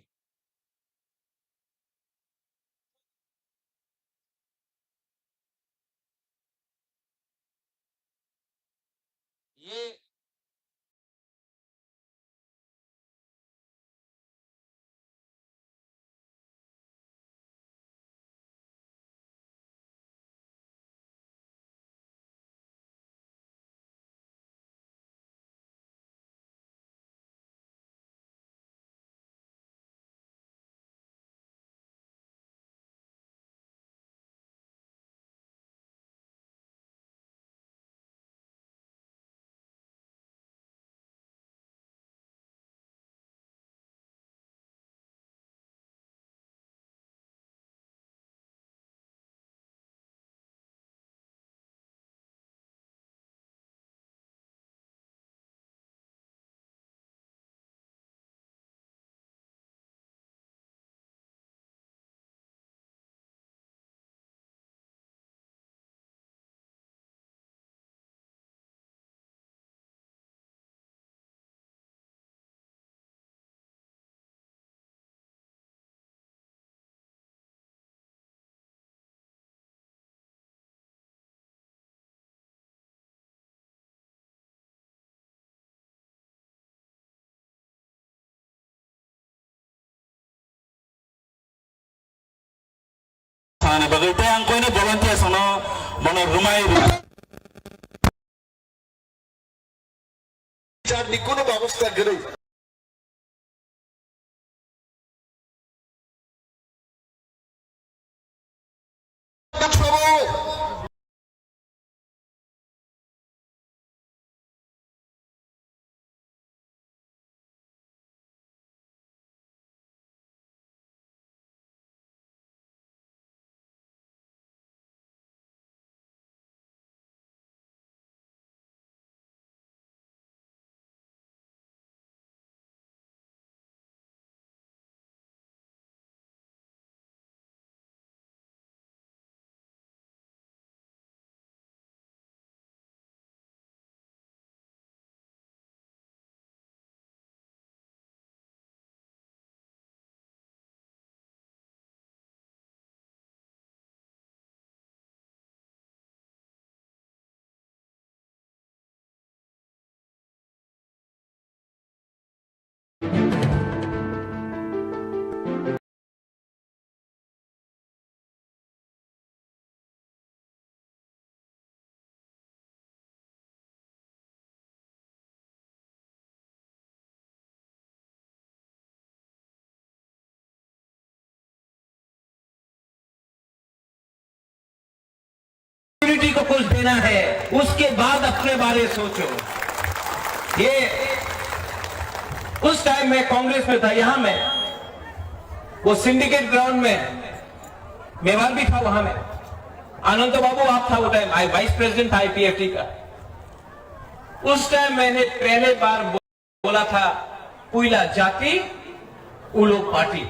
ये Thani bagwi tei ang koino volunteers no bono rwmai rw-, Charni kuno babosta gwnwi. Security को कुछ देना है, उसके बाद अपने बारे सोचो। ये उस टाइम मैं कांग्रेस में था, यहाँ मैं वो सिंडिकेट ग्राउंड में मेवार भी था, वहां में अनंत बाबू आप था वो टाइम, आई वाइस प्रेसिडेंट था आईपीएफटी का। उस टाइम मैंने पहले बार बोला था, पुइला जाति, उलो पार्टी।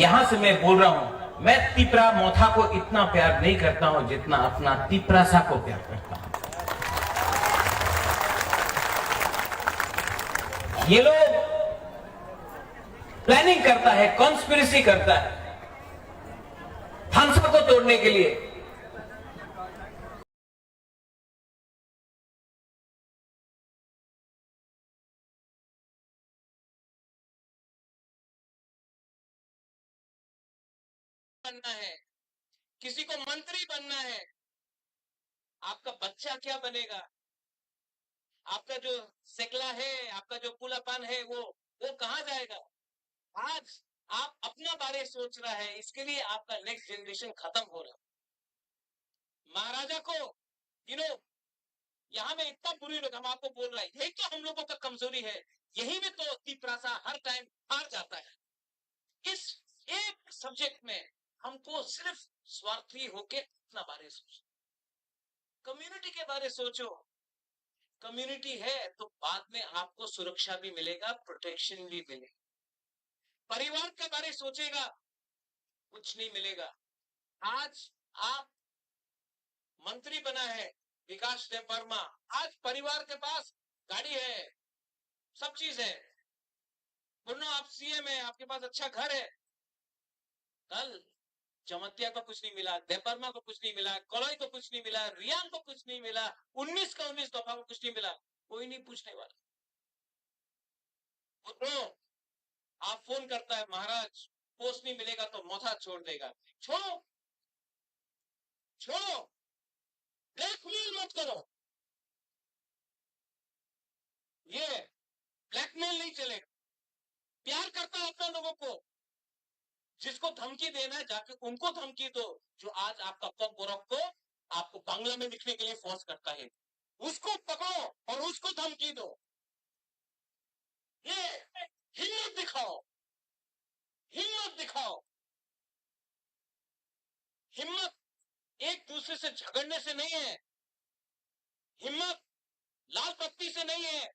यहां से मैं बोल रहा हूं, मैं तिपरा मोथा को इतना प्यार नहीं करता हूं जितना अपना तिपरासा को प्यार करता हूं। ये लोग प्लानिंग करता है, कॉन्स्पिरेसी करता है थानसा को तोड़ने के लिए। बनना है, किसी को मंत्री बनना है, आपका बच्चा क्या बनेगा, आपका जो सेकला है, आपका जो पुलापान है, वो वो कहाँ जाएगा? आज आप अपना बारे सोच रहा है, इसके लिए आपका नेक्स्ट जनरेशन खत्म हो रहा है। महाराजा को, यू नो, यहाँ में इतना बुरी लोग, हम आपको बोल रहे हैं, यही तो हम लोगों का कमजोरी है। यही में तो तिपरासा हर टाइम हार जाता है। इस एक सब्जेक्ट में हमको सिर्फ स्वार्थी होके अपना बारे सोचना। कम्युनिटी के बारे सोचो। कम्युनिटी है तो बाद में आपको सुरक्षा भी मिलेगा, प्रोटेक्शन भी मिलेगा। परिवार के बारे सोचेगा, कुछ नहीं मिलेगा। आज आप मंत्री बना है विकास देबबर्मा, आज परिवार के पास गाड़ी है, सब चीज है। पुन्नो, आप सीएम है, आपके पास अच्छा घर है। कल जमतिया को कुछ नहीं मिला, देबबर्मा को कुछ नहीं मिला, कलई को कुछ नहीं मिला, रियांग को कुछ नहीं मिला, उन्नीस का उन्नीस दफा को कुछ नहीं मिला, कोई नहीं पूछने वाला। पुन्नो, आप फोन करता है, महाराज, पोस्ट नहीं मिलेगा तो माथा छोड़ देगा। छोड़ो, छोड़ो, ब्लैकमेल मत करो। ये ब्लैकमेल नहीं चलेगा। प्यार करता है अपना लोगों को, जिसको धमकी देना है, जाके उनको धमकी दो। जो आज आपका कॉकबोरक को आपको बांग्ला में लिखने के लिए फोर्स करता है, उसको पकड़ो और उसको धमकी दो। ये हिम्मत दिखाओ, हिम्मत दिखाओ। हिम्मत एक दूसरे से झगड़ने से नहीं है, हिम्मत लाल बत्ती से नहीं है।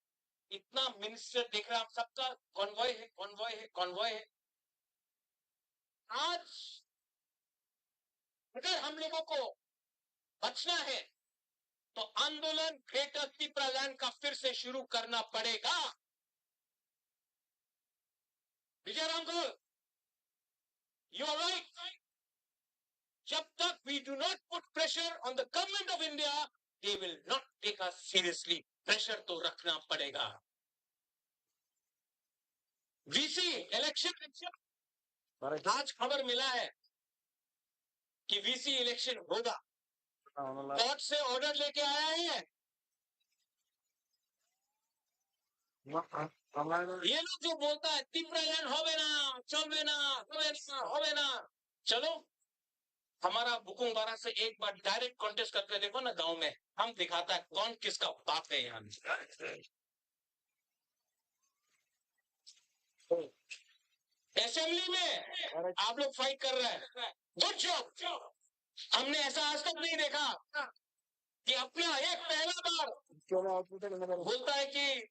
इतना मिनिस्टर देख रहा है, हम सबका कॉन्वॉय है, कॉन्वॉय है, कॉन्वॉय है। आज अगर हम लोगों को बचना है तो आंदोलन ग्रेटर तिप्रालैंड का फिर से शुरू करना पड़ेगा। विजय रामगोल, you are right. जब तक we do not put pressure on the government of India, they will not take us seriously. Pressure तो रखना पड़ेगा। वीसी इलेक्शन, आज खबर मिला है कि वीसी इलेक्शन होगा। कोर्ट से ऑर्डर लेके आया है। ये लोग जो बोलता है, "तिप्रालैंड होबे ना, चलबे ना, होबे ना, होबे ना।" चलो, हमारा बुकुंग बारा से एक बार डायरेक्ट कॉन्टेस्ट करके देखो ना गांव में, हम दिखाता है कौन किसका बाप है यहाँ। असेंबली में आप लोग फाइट कर रहे हैं, गुड जॉब। हमने ऐसा आज तक नहीं देखा कि अपना एक पहला बार बोलता है कि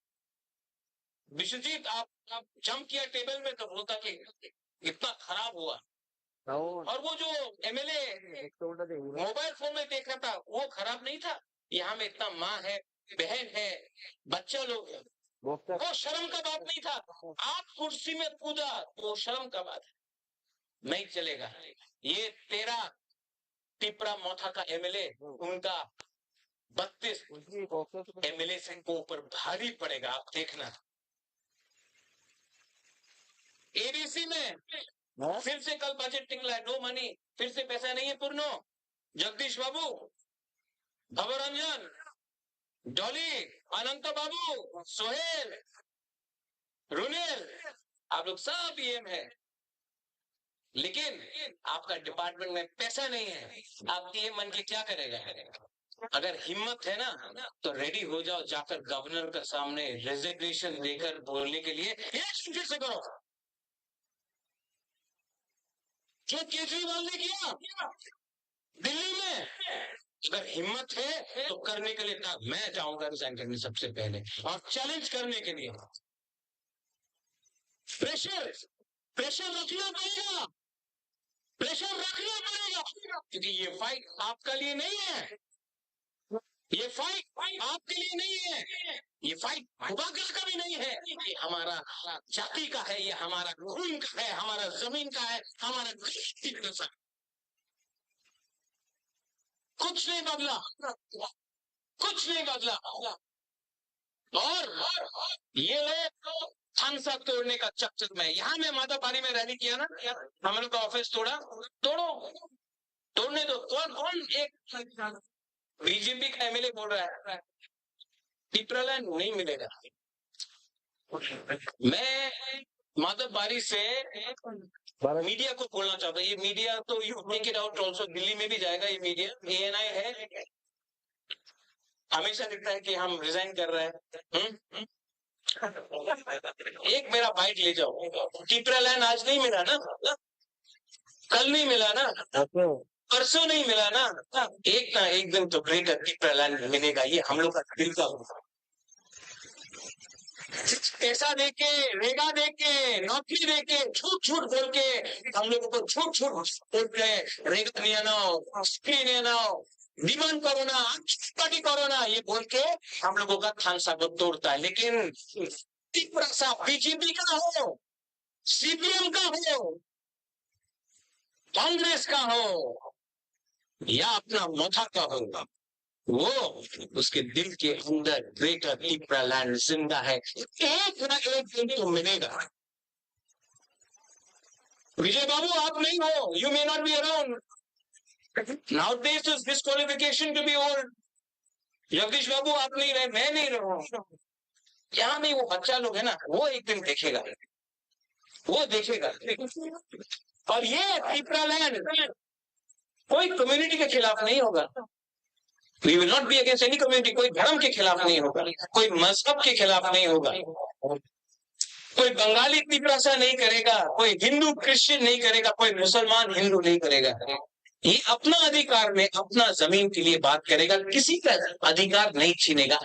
विश्वजीत, आप, आप जंप किया टेबल में, तो बोलता कि इतना खराब हुआ। और वो जो एमएलए मोबाइल फोन में देख रहा था, वो खराब नहीं था। यहाँ में इतना माँ है, बहन है, बच्चा लोग है, वो शर्म का बात नहीं था। आप कुर्सी में कूदा, वो शर्म का बात है, नहीं चलेगा। ये तेरा तिपरा मोथा का एमएलए, उनका बत्तीस एमएलए से को ऊपर भारी पड़ेगा, आप देखना। एडीसी में फिर से कल बजट निकला है, नो मनी, फिर से पैसा नहीं है। पूर्णो, जगदीश बाबू, भवरंजन, डॉली, अनंत बाबू, सोहेल, रुनेल, आप लोग सब ईएम है, लेकिन आपका डिपार्टमेंट में पैसा नहीं है। आप ईएम बन के क्या करेगा? अगर हिम्मत है ना, तो रेडी हो जाओ, जाकर गवर्नर के सामने रेजिग्नेशन देकर बोलने के लिए इलेक्शन फिर से करो। जो केजरीवाल ने किया दिल्ली में, अगर हिम्मत है तो करने के लिए तैयार। मैं जाऊंगा रिजाइन करने सबसे पहले और चैलेंज करने के लिए। प्रेशर, प्रेशर रखना पड़ेगा, प्रेशर रखना पड़ेगा, क्योंकि ये फाइट आपका लिए नहीं है, ये फाइट आपके लिए नहीं है, ये फाइट बुबाकर का भी नहीं है, ये हमारा जाति का है, ये हमारा खून का है, हमारा जमीन का है, हमारा कुछ नहीं बदला, कुछ नहीं बदला। और ये लोग थानसा तोड़ने का चक्कर में, यहाँ में माताबारी में रैली किया ना, हम लोग का ऑफिस तोड़ा, तोड़ो, तोड़ने दो। कौन कौन एक बीजेपी का एमएलए बोल रहा है टिपरालैंड नहीं मिलेगा? मैं माधव बारी से मीडिया को बोलना चाहता हूँ, ये मीडिया तो you take it out also, Delhi में भी जाएगा ये मीडिया, एएनआई है, हमेशा लिखता है कि हम रिजाइन कर रहे हैं। हम्म? एक मेरा बाइट ले जाओ, टिपरालैंड आज नहीं मिला ना, कल नहीं मिला ना, परसों नहीं मिला ना, एक ना एक दिन तो ग्रेटर टिपरालैंड मिलेगा, ये हम लोग का दिल का पैसा देके, रेगा देके, नौकरी देके, झूठ झूठ बोल के हम लोगों को झूठ झूठ बोल के रेगा नहीं आना, स्क्रीन नहीं आना, डिमांड करो ना, पार्टी करो ना, ये बोल के हम लोगों का थानसा को तोड़ता है। लेकिन तिपरासा बीजेपी का हो, सीपीएम का हो, कांग्रेस का हो, या अपना मथा का हो, वो उसके दिल के अंदर ग्रेटर तिपरालैंड जिंदा है। एक ना एक दिन तो मिलेगा। विजय बाबू, आप नहीं हो, you may not be around. Nowadays is disqualification to be old. Jagdish बाबू, आप नहीं रहे, मैं नहीं रहूं। यहाँ भी वो बच्चा लोग है ना, वो एक दिन देखेगा, वो देखेगा। और ये तिपरालैंड कोई कम्युनिटी के खिलाफ नहीं होगा। We will not be against any community. कोई धर्म के खिलाफ नहीं होगा, कोई मजहब के खिलाफ नहीं होगा। कोई बंगाली तिपरासा नहीं करेगा, कोई हिंदू क्रिश्चियन नहीं करेगा, कोई मुसलमान हिंदू नहीं करेगा। ये अपना अधिकार में, अपना जमीन के लिए बात करेगा, किसी का अधिकार नहीं छीनेगा।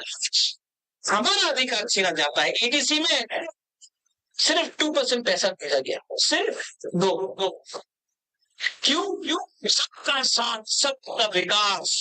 हमारा अधिकार छीना जाता है। एडीसी में सिर्फ टू परसेंट पैसा भेजा गया, सिर्फ दो, दो। क्यों? क्यों? सबका साथ, सबका विकास।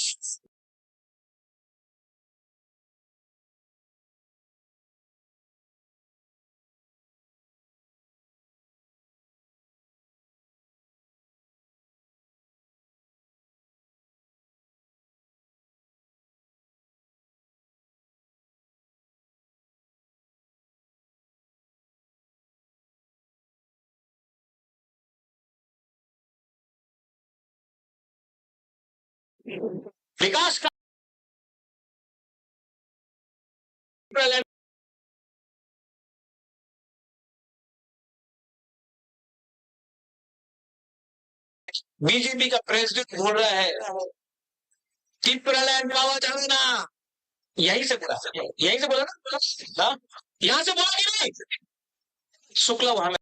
विकास का बीजेपी का प्रेसिडेंट बोल रहा है, तिपरालैंड पावा जाना, यहीं से बोला, यहीं से बोला ना? हाँ? यहाँ से बोला कि नहीं? शुक्ला वहां में,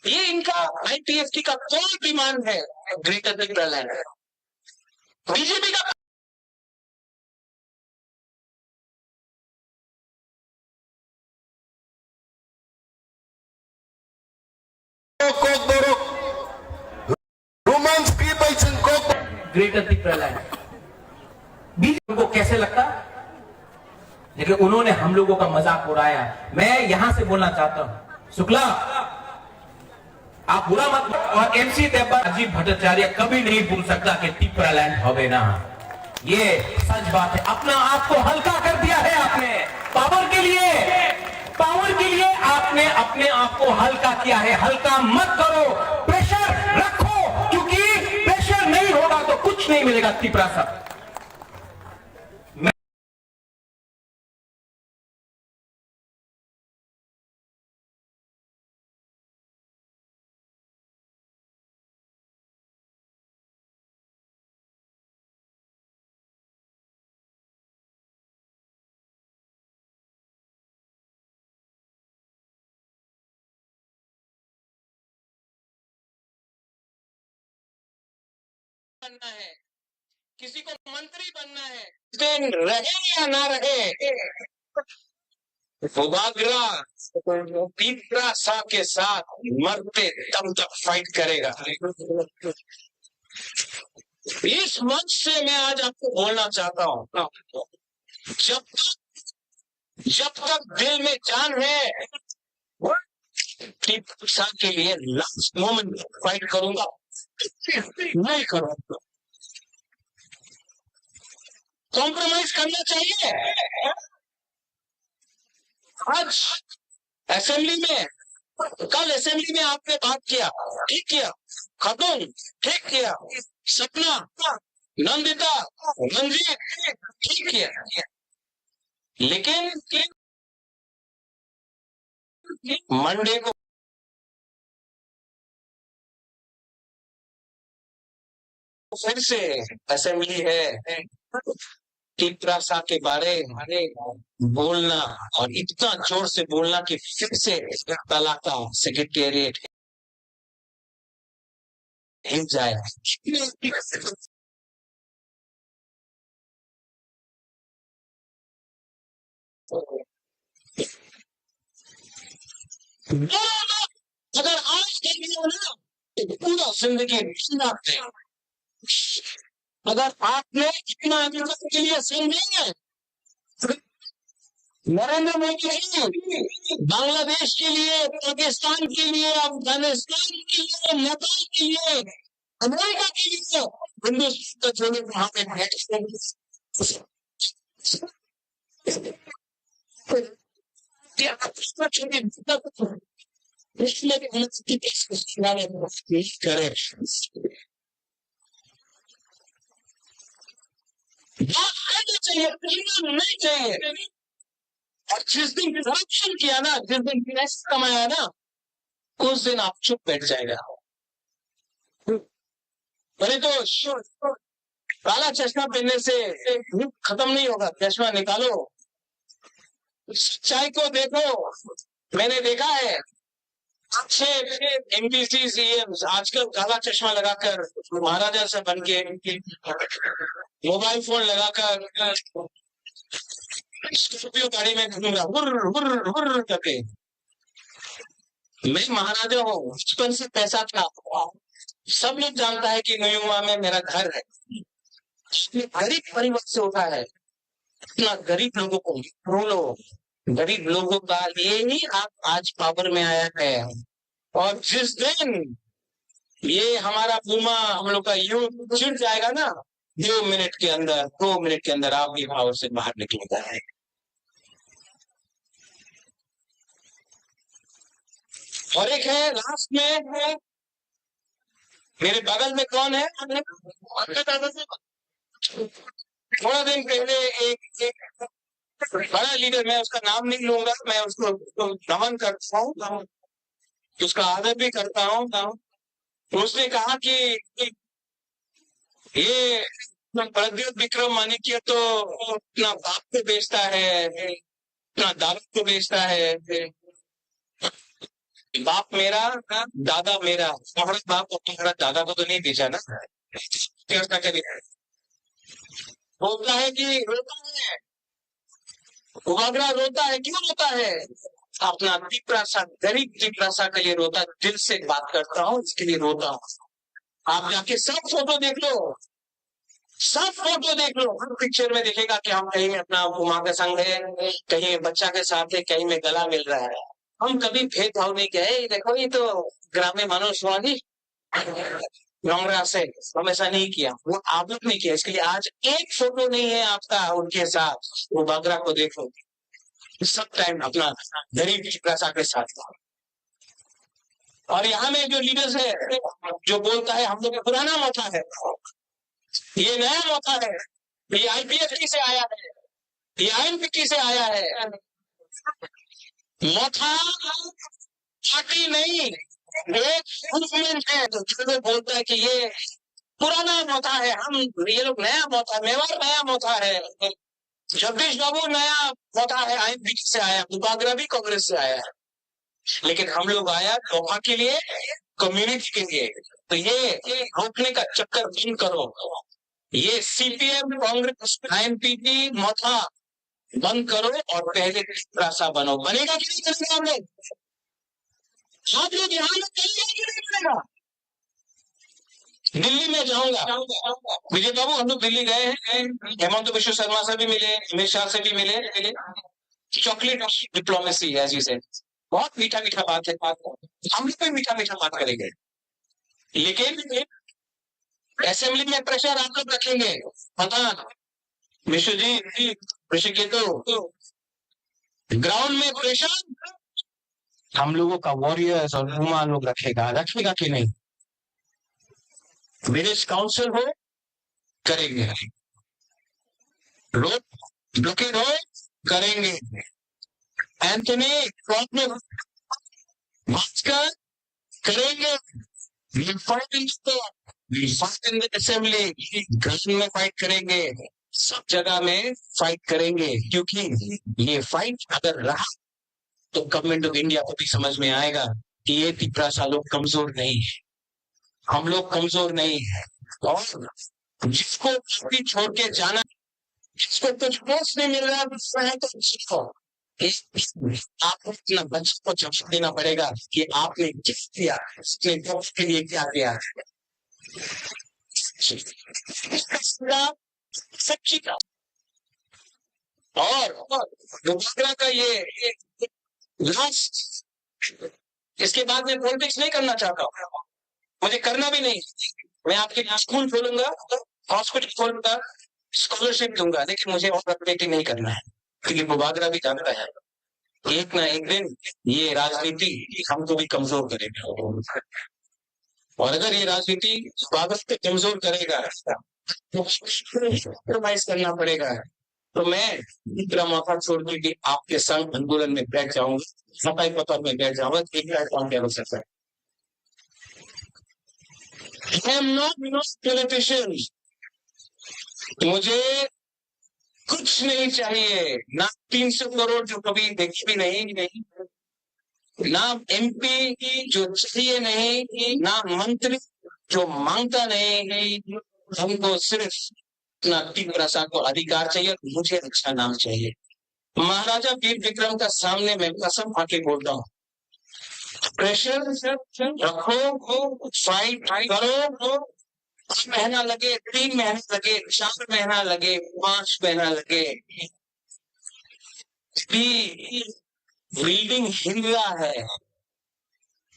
ये इनका आईपीएफटी का कोर डिमांड है, ग्रेटर तिपरालैंड। बीजेपी का Kokborok, Roman script by Kokborok. Greater Tipraland. BJP को कैसे लगता? लेकिन उन्होंने हम लोगों का मजाक उड़ाया। मैं यहां से बोलना चाहता हूं, शुक्ला, आप बुरा मत, और एमसी देवा, राजीव भट्टाचार्य कभी नहीं बोल सकता कि तिपरालैंड होवे ना। ये सच बात है। अपना आप को हल्का कर दिया है आपने पावर के लिए, पावर के लिए आपने अपने आप को हल्का किया है। हल्का मत करो, प्रेशर रखो, क्योंकि प्रेशर नहीं होगा तो कुछ नहीं मिलेगा। तिपरासा बनना है, किसी को मंत्री बनना है, दिन रहे या ना रहे, बुबागरा तिपरासा के साथ मरते दम तक फाइट करेगा। इस मंच से मैं आज आपको बोलना चाहता हूं, जब तक, जब तक दिल में जान है, टीम के लिए लास्ट मोमेंट फाइट करूंगा, नहीं करूंगा। कॉम्प्रोमाइज करना चाहिए। आज असेंबली में, कल असेंबली में आपने बात किया, ठीक किया, खतून, ठीक किया, सपना, नंदिता, रंजीत, ठीक किया, लेकिन मंडे को फिर से असेंबली है, तिपरासा के बारे में बोलना और इतना जोर से बोलना कि फिर से तलाका सेक्रेटेरिएट हिल जाए। अगर आज देख लिया ना, तो पूरा जिंदगी जीना पड़ेगा। अगर आपने इतना अमेरिका के लिए सही नहीं है, नरेंद्र मोदी जी बांग्लादेश के लिए, पाकिस्तान के लिए, अफगानिस्तान के लिए, नेपाल के लिए, अमेरिका के लिए हिंदुस्तान का छोड़े वहां पे बैठ, करे। बात करना चाहिए, करना नहीं चाहिए। और जिस दिन करप्शन किया ना, जिस दिन पैसा कमाया ना, उस दिन आप चुप बैठ जाएगा। अरे तो काला चश्मा पहनने से भूत खत्म नहीं होगा। चश्मा निकालो, सच्चाई को देखो। मैंने देखा है, अच्छे एमपीसी सीएम आजकल काला चश्मा लगाकर, महाराजा से बन के, मोबाइल फोन लगाकर, स्कॉर्पियो गाड़ी में घूम रहा, हुर्र हुर्र हुर्र करके। मैं महाराजा हूँ, बचपन से पैसा था। सब लोग जानता है कि न्यूयॉर्क में मेरा घर है। मैं गरीब परिवार से उठा है। इतना गरीब लोगों को बोलो, गरीब लोगों का लिए ही आप आज पावर में आया है। और जिस दिन ये हमारा पूमा, हम लोग का यूथ चिढ़ जाएगा ना, दो मिनट के अंदर, दो मिनट के अंदर आप भी पावर से बाहर निकलेगा। और एक है लास्ट में, मेरे बगल में कौन है? थोड़ा दिन पहले एक, एक बड़ा लीडर, मैं उसका नाम नहीं लूंगा, मैं उसको, उसको नमन करता हूँ, उसका आदर भी करता हूँ। उसने कहा कि ये प्रद्युत विक्रम मानिक्य तो अपना बाप को बेचता है, अपना दादा को बेचता है। बाप मेरा, दादा मेरा, तुम्हारा बाप और तुम्हारा दादा को तो नहीं बेचा ना? क्या उसका क्या बेचा? बोलता है कि रोता है, उबागरा रोता है। क्यों रोता है? अपना तिपरासा, गरीब तिपरासा के लिए रोता, दिल से बात करता हूँ, इसके लिए रोता हूँ। आप जाके सब फोटो देख लो, सब फोटो देख लो, हर पिक्चर में देखेगा कि हम कहीं में अपना माँ के संग है, कहीं में बच्चा के साथ है, कहीं में गला मिल रहा है। हम कभी भेदभाव नहीं किया। "ए, देखो, ये तो ग्रामीण मानुष हुआ नहीं, नमरा से", हम ऐसा नहीं किया, वो आप लोग ने किया। इसके लिए आज एक फोटो नहीं है आपका उनके साथ, वो बागरा को देखो, सब टाइम अपना गरीब तिपरासा के साथ। और यहाँ में जो लीडर्स है, जो बोलता है हम लोग पुराना मोथा है, ये नया मोथा है, ये आईपीएफटी से आया है, ये आईएनपीटी से आया है। मोथा पार्टी नहीं, एक मूवमेंट है। तो जो लोग बोलता है कि ये पुराना मोथा है, हम, ये लोग नया मोथा, मेवाड़ नया मोथा है, जगदीश बाबू नया मोथा है, आईएनपीटी से आया, उबागरा भी कांग्रेस से आया है। लेकिन हम लोग आया मोथा के लिए, कम्युनिटी के लिए। तो ये रोकने का चक्कर बंद करो। ये सीपीएम, कांग्रेस, आईएनपीटी मोथा बंद करो और पहले तिपरासा बनो। बनेगा कि नहीं बनेगा हम लोग? आप लोग यहाँ में बनेगा कि नहीं बनेगा? दिल्ली में जाऊंगा। विजय बाबू, हम लोग दिल्ली गए हैं, हेमंत विश्व शर्मा से भी मिले, अमित शाह से भी मिले, मिले। Chocolate diplomacy, as you said, बहुत मीठा मीठा बात है। हम लोग भी मीठा मीठा बात करेंगे, लेकिन असेंबली में प्रेशर आप लोग रखेंगे। पता, विश्व जी, ऋषिकेतु, ग्राउंड में प्रेशर हम लोगों का वॉरियर्स और पूमा लोग रखेगा, रखेगा कि नहीं? विलेज काउंसिल हो, करेंगे। रोड ब्लॉकेड हो, करेंगे। एंथनी क्लब में भास्कर, करेंगे। We fight in the court, we fight in the assembly, ground में फाइट करेंगे, सब जगह में फाइट करेंगे, क्योंकि ये फाइट अगर रहा तो गवर्नमेंट ऑफ इंडिया को भी समझ में आएगा कि ये तिपरासा लोग कमजोर नहीं है, हम लोग कमजोर नहीं है। और जिसको पार्टी छोड़ के जाना, जिसको कुछ पोस्ट नहीं मिल रहा है, वो है तो जिसको आपको अपना बच्चों को जवाब देना पड़ेगा कि आपने क्या किया, अपने देश के लिए क्या किया। सच्ची का। और, और बुबागरा का ये, ये लास्ट, इसके बाद मैं पॉलिटिक्स नहीं करना चाहता हूँ, मुझे करना भी नहीं। मैं आपके लिए स्कूल खोलूंगा, हॉस्पिटल खोलूंगा, स्कॉलरशिप दूंगा, लेकिन मुझे और राजनीति नहीं करना है, क्योंकि बुबागरा भी जानता है एक ना एक दिन ये राजनीति हमको भी कमजोर करेगा। और अगर ये राजनीति बुबागरा को कमजोर करेगा, तो कॉम्प्रोमाइज करना पड़ेगा। तो मैं इतना मौका छोड़ के कि आपके संग आंदोलन में बैठ जाऊंगा, सफाई पत्र में बैठ जाऊंगा, एक राय कौन कह सकता है। I am not politician। मुझे कुछ नहीं चाहिए, ना तीन सौ करोड़ जो कभी देखी भी नहीं, नहीं, ना एमपी जो चाहिए नहीं, ना मंत्री जो मांगता नहीं। हमको सिर्फ अपना तीन भाषा को अधिकार चाहिए, मुझे अच्छा नाम चाहिए। महाराजा वीर विक्रम का सामने मैं कसम खा के बोलता हूँ, प्रेशर रखो, फाइट करो, दो महीना लगे, तीन महीना लगे, चार महीना लगे, पांच महीना लगे, भी बिल्डिंग हिल रहा है,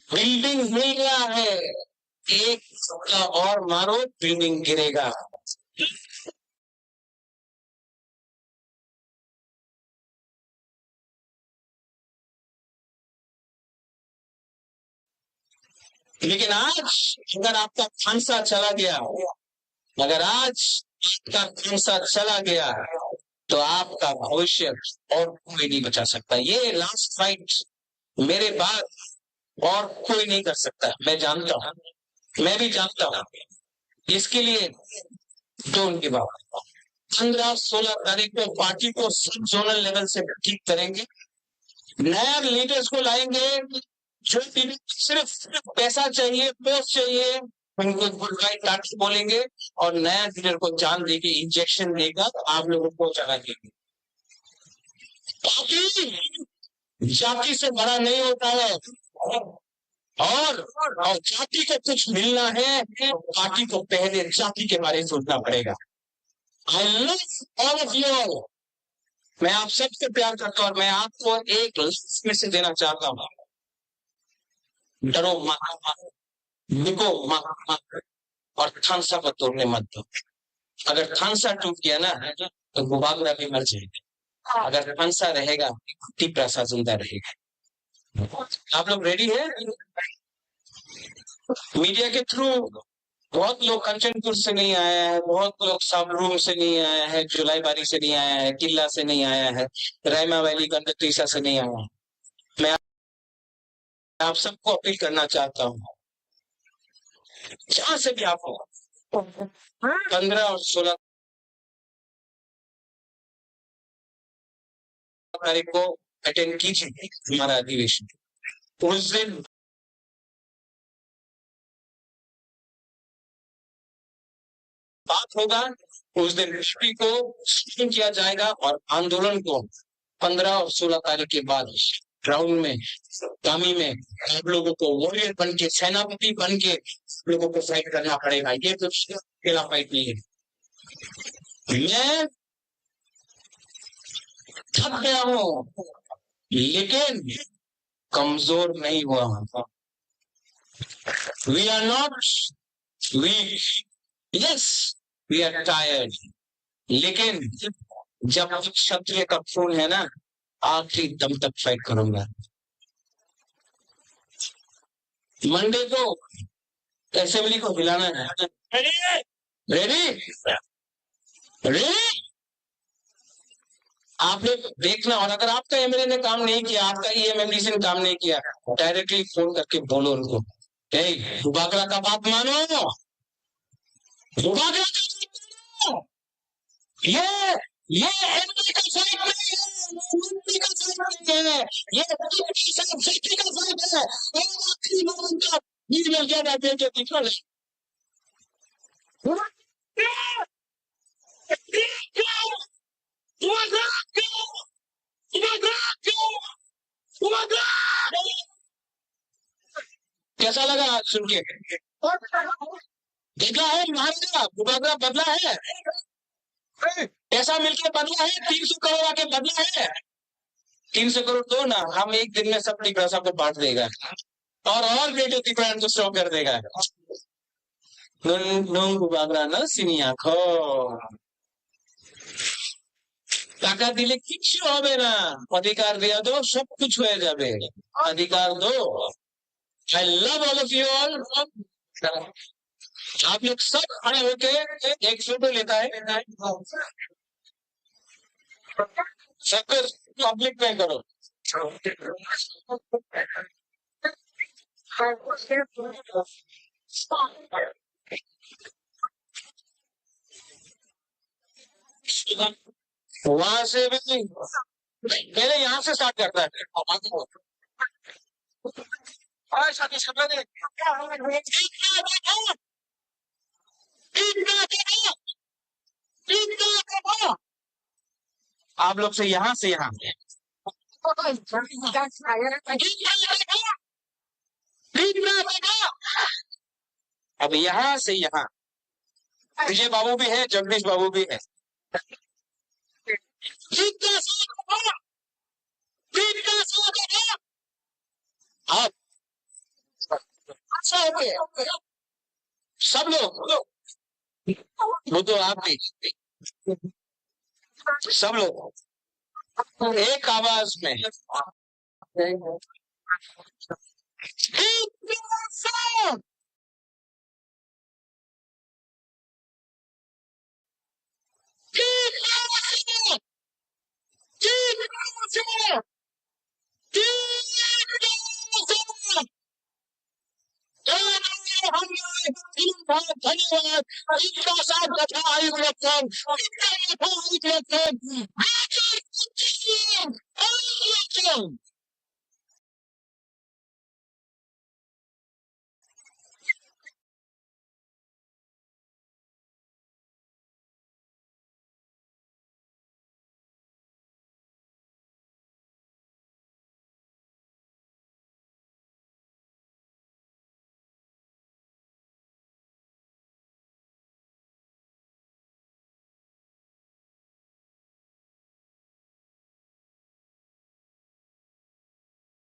बिल्डिंग हिल रहा है। एक धक्का और मारो, बिल्डिंग गिरेगा। लेकिन आज अगर आपका खानसा चला गया, अगर आज आपका खानसा चला गया, तो आपका भविष्य और कोई नहीं बचा सकता। ये लास्ट फाइट, मेरे बाद और कोई नहीं कर सकता, मैं जानता हूँ, मैं भी जानता हूँ। इसके लिए दो उनकी बात, पन्द्रह सोलह तारीख को पार्टी को सब जोनल लेवल से ठीक करेंगे, नया लीडर्स को लाएंगे, जो लीडर सिर्फ पैसा चाहिए, पोस्ट चाहिए, उनको गुड बाय टाटा बोलेंगे और नया लीडर को जान देके इंजेक्शन देकर आप लोगों को जगा देंगे। पार्टी जाति से बड़ा नहीं होता है। और, और जाति को कुछ मिलना है तो पार्टी को पहले जाति के बारे में सोचना पड़ेगा। I love all of you all। मैं आप सबसे प्यार करता हूँ और मैं आपको एक लास्ट मैसेज देना चाहता हूँ, डरो मत, बिको मत, मत, और खानसा को तोड़ने मत दो। अगर खानसा टूट गया ना तो बुबागरा भी मर जाएगा, अगर खानसा रहेगा तिप्रासा जिंदा रहेगा। आप लोग रेडी है? मीडिया के थ्रू बहुत लोग कंचनपुर से नहीं आया है, बहुत लोग साबरूम से नहीं आया है, जुलाईबारी से नहीं आया है, किल्ला से नहीं आया है, रायमा वैली गंडतीसा से नहीं आया है। मैं आप सबको अपील करना चाहता हूँ, जहां से भी आप हो, पन्द्रह और सोलह तारीख को अटेंड कीजिए हमारा अधिवेशन। उस दिन बात होगा, उस दिन बीजेपी को स्ट्रॉन्ग किया जाएगा और आंदोलन को पन्द्रह और सोलह तारीख के बाद ग्राउंड में, गामी में आप लोगों को वॉरियर बन के, सेनापति बन के आप लोगों को फाइट करना पड़ेगा। ये तो अकेला फाइट नहीं है। मैं थक गया हूँ, लेकिन कमजोर नहीं हुआ हूँ। We are not weak, yes, we are tired, लेकिन जब तक क्षत्रिय का खून है ना, आखिरी दम तक फाइट करूंगा। मंडे को असेंबली को हिलाना है। रेडी? रेडी? आप लोग देखना, और अगर आपका एमएलए ने काम नहीं किया, आपका ईएम एमडीसी ने काम नहीं किया, डायरेक्टली फोन करके बोलो उनको, "ए, बुबागरा का बात मानो, बुबागरा का बात मानो।" ये, ये एमएलए का फाइट नहीं है, ये मंत्री का फाइट नहीं है, ये मंत्री का फाइट है, ये आखिरी मोमेंट का वीर मिल गया, ना दे के निकल। What? What? What? कैसा लगा सुन के? देखा है महाराजा, बुबागरा बदला है, पैसा मिलके बदला है, तीन सौ करोड़ आके बदला है। तीन सौ करोड़ दो ना, हम एक दिन में सब टिपरा सबको बांट देगा और और ग्रेटर टिपरा को स्ट्रॉन्ग कर देगा। নুন নুন বুবাগরা না সিনিয়া খো। টাকা দিলে কিচ্ছু হবে না, অধিকার দিয়ে দাও, সব কিছু হয়ে যাবে। অধিকার দো। I love all of you all. आप लोग सब खड़े होके एक फोटो लेता है, सबको पब्लिक में करो। वहां से भी पहले यहाँ से स्टार्ट करता है। आप लोग से यहाँ से यहाँ। अब यहाँ से यहाँ। विजय बाबू भी है, जगदीश बाबू भी है। आप सब लोग, वो तो आप भी, सब लोग एक आवाज में। धन्यवाद। इतना सब कथा आयुर्वेद, इतना कथा आयुर्वेद।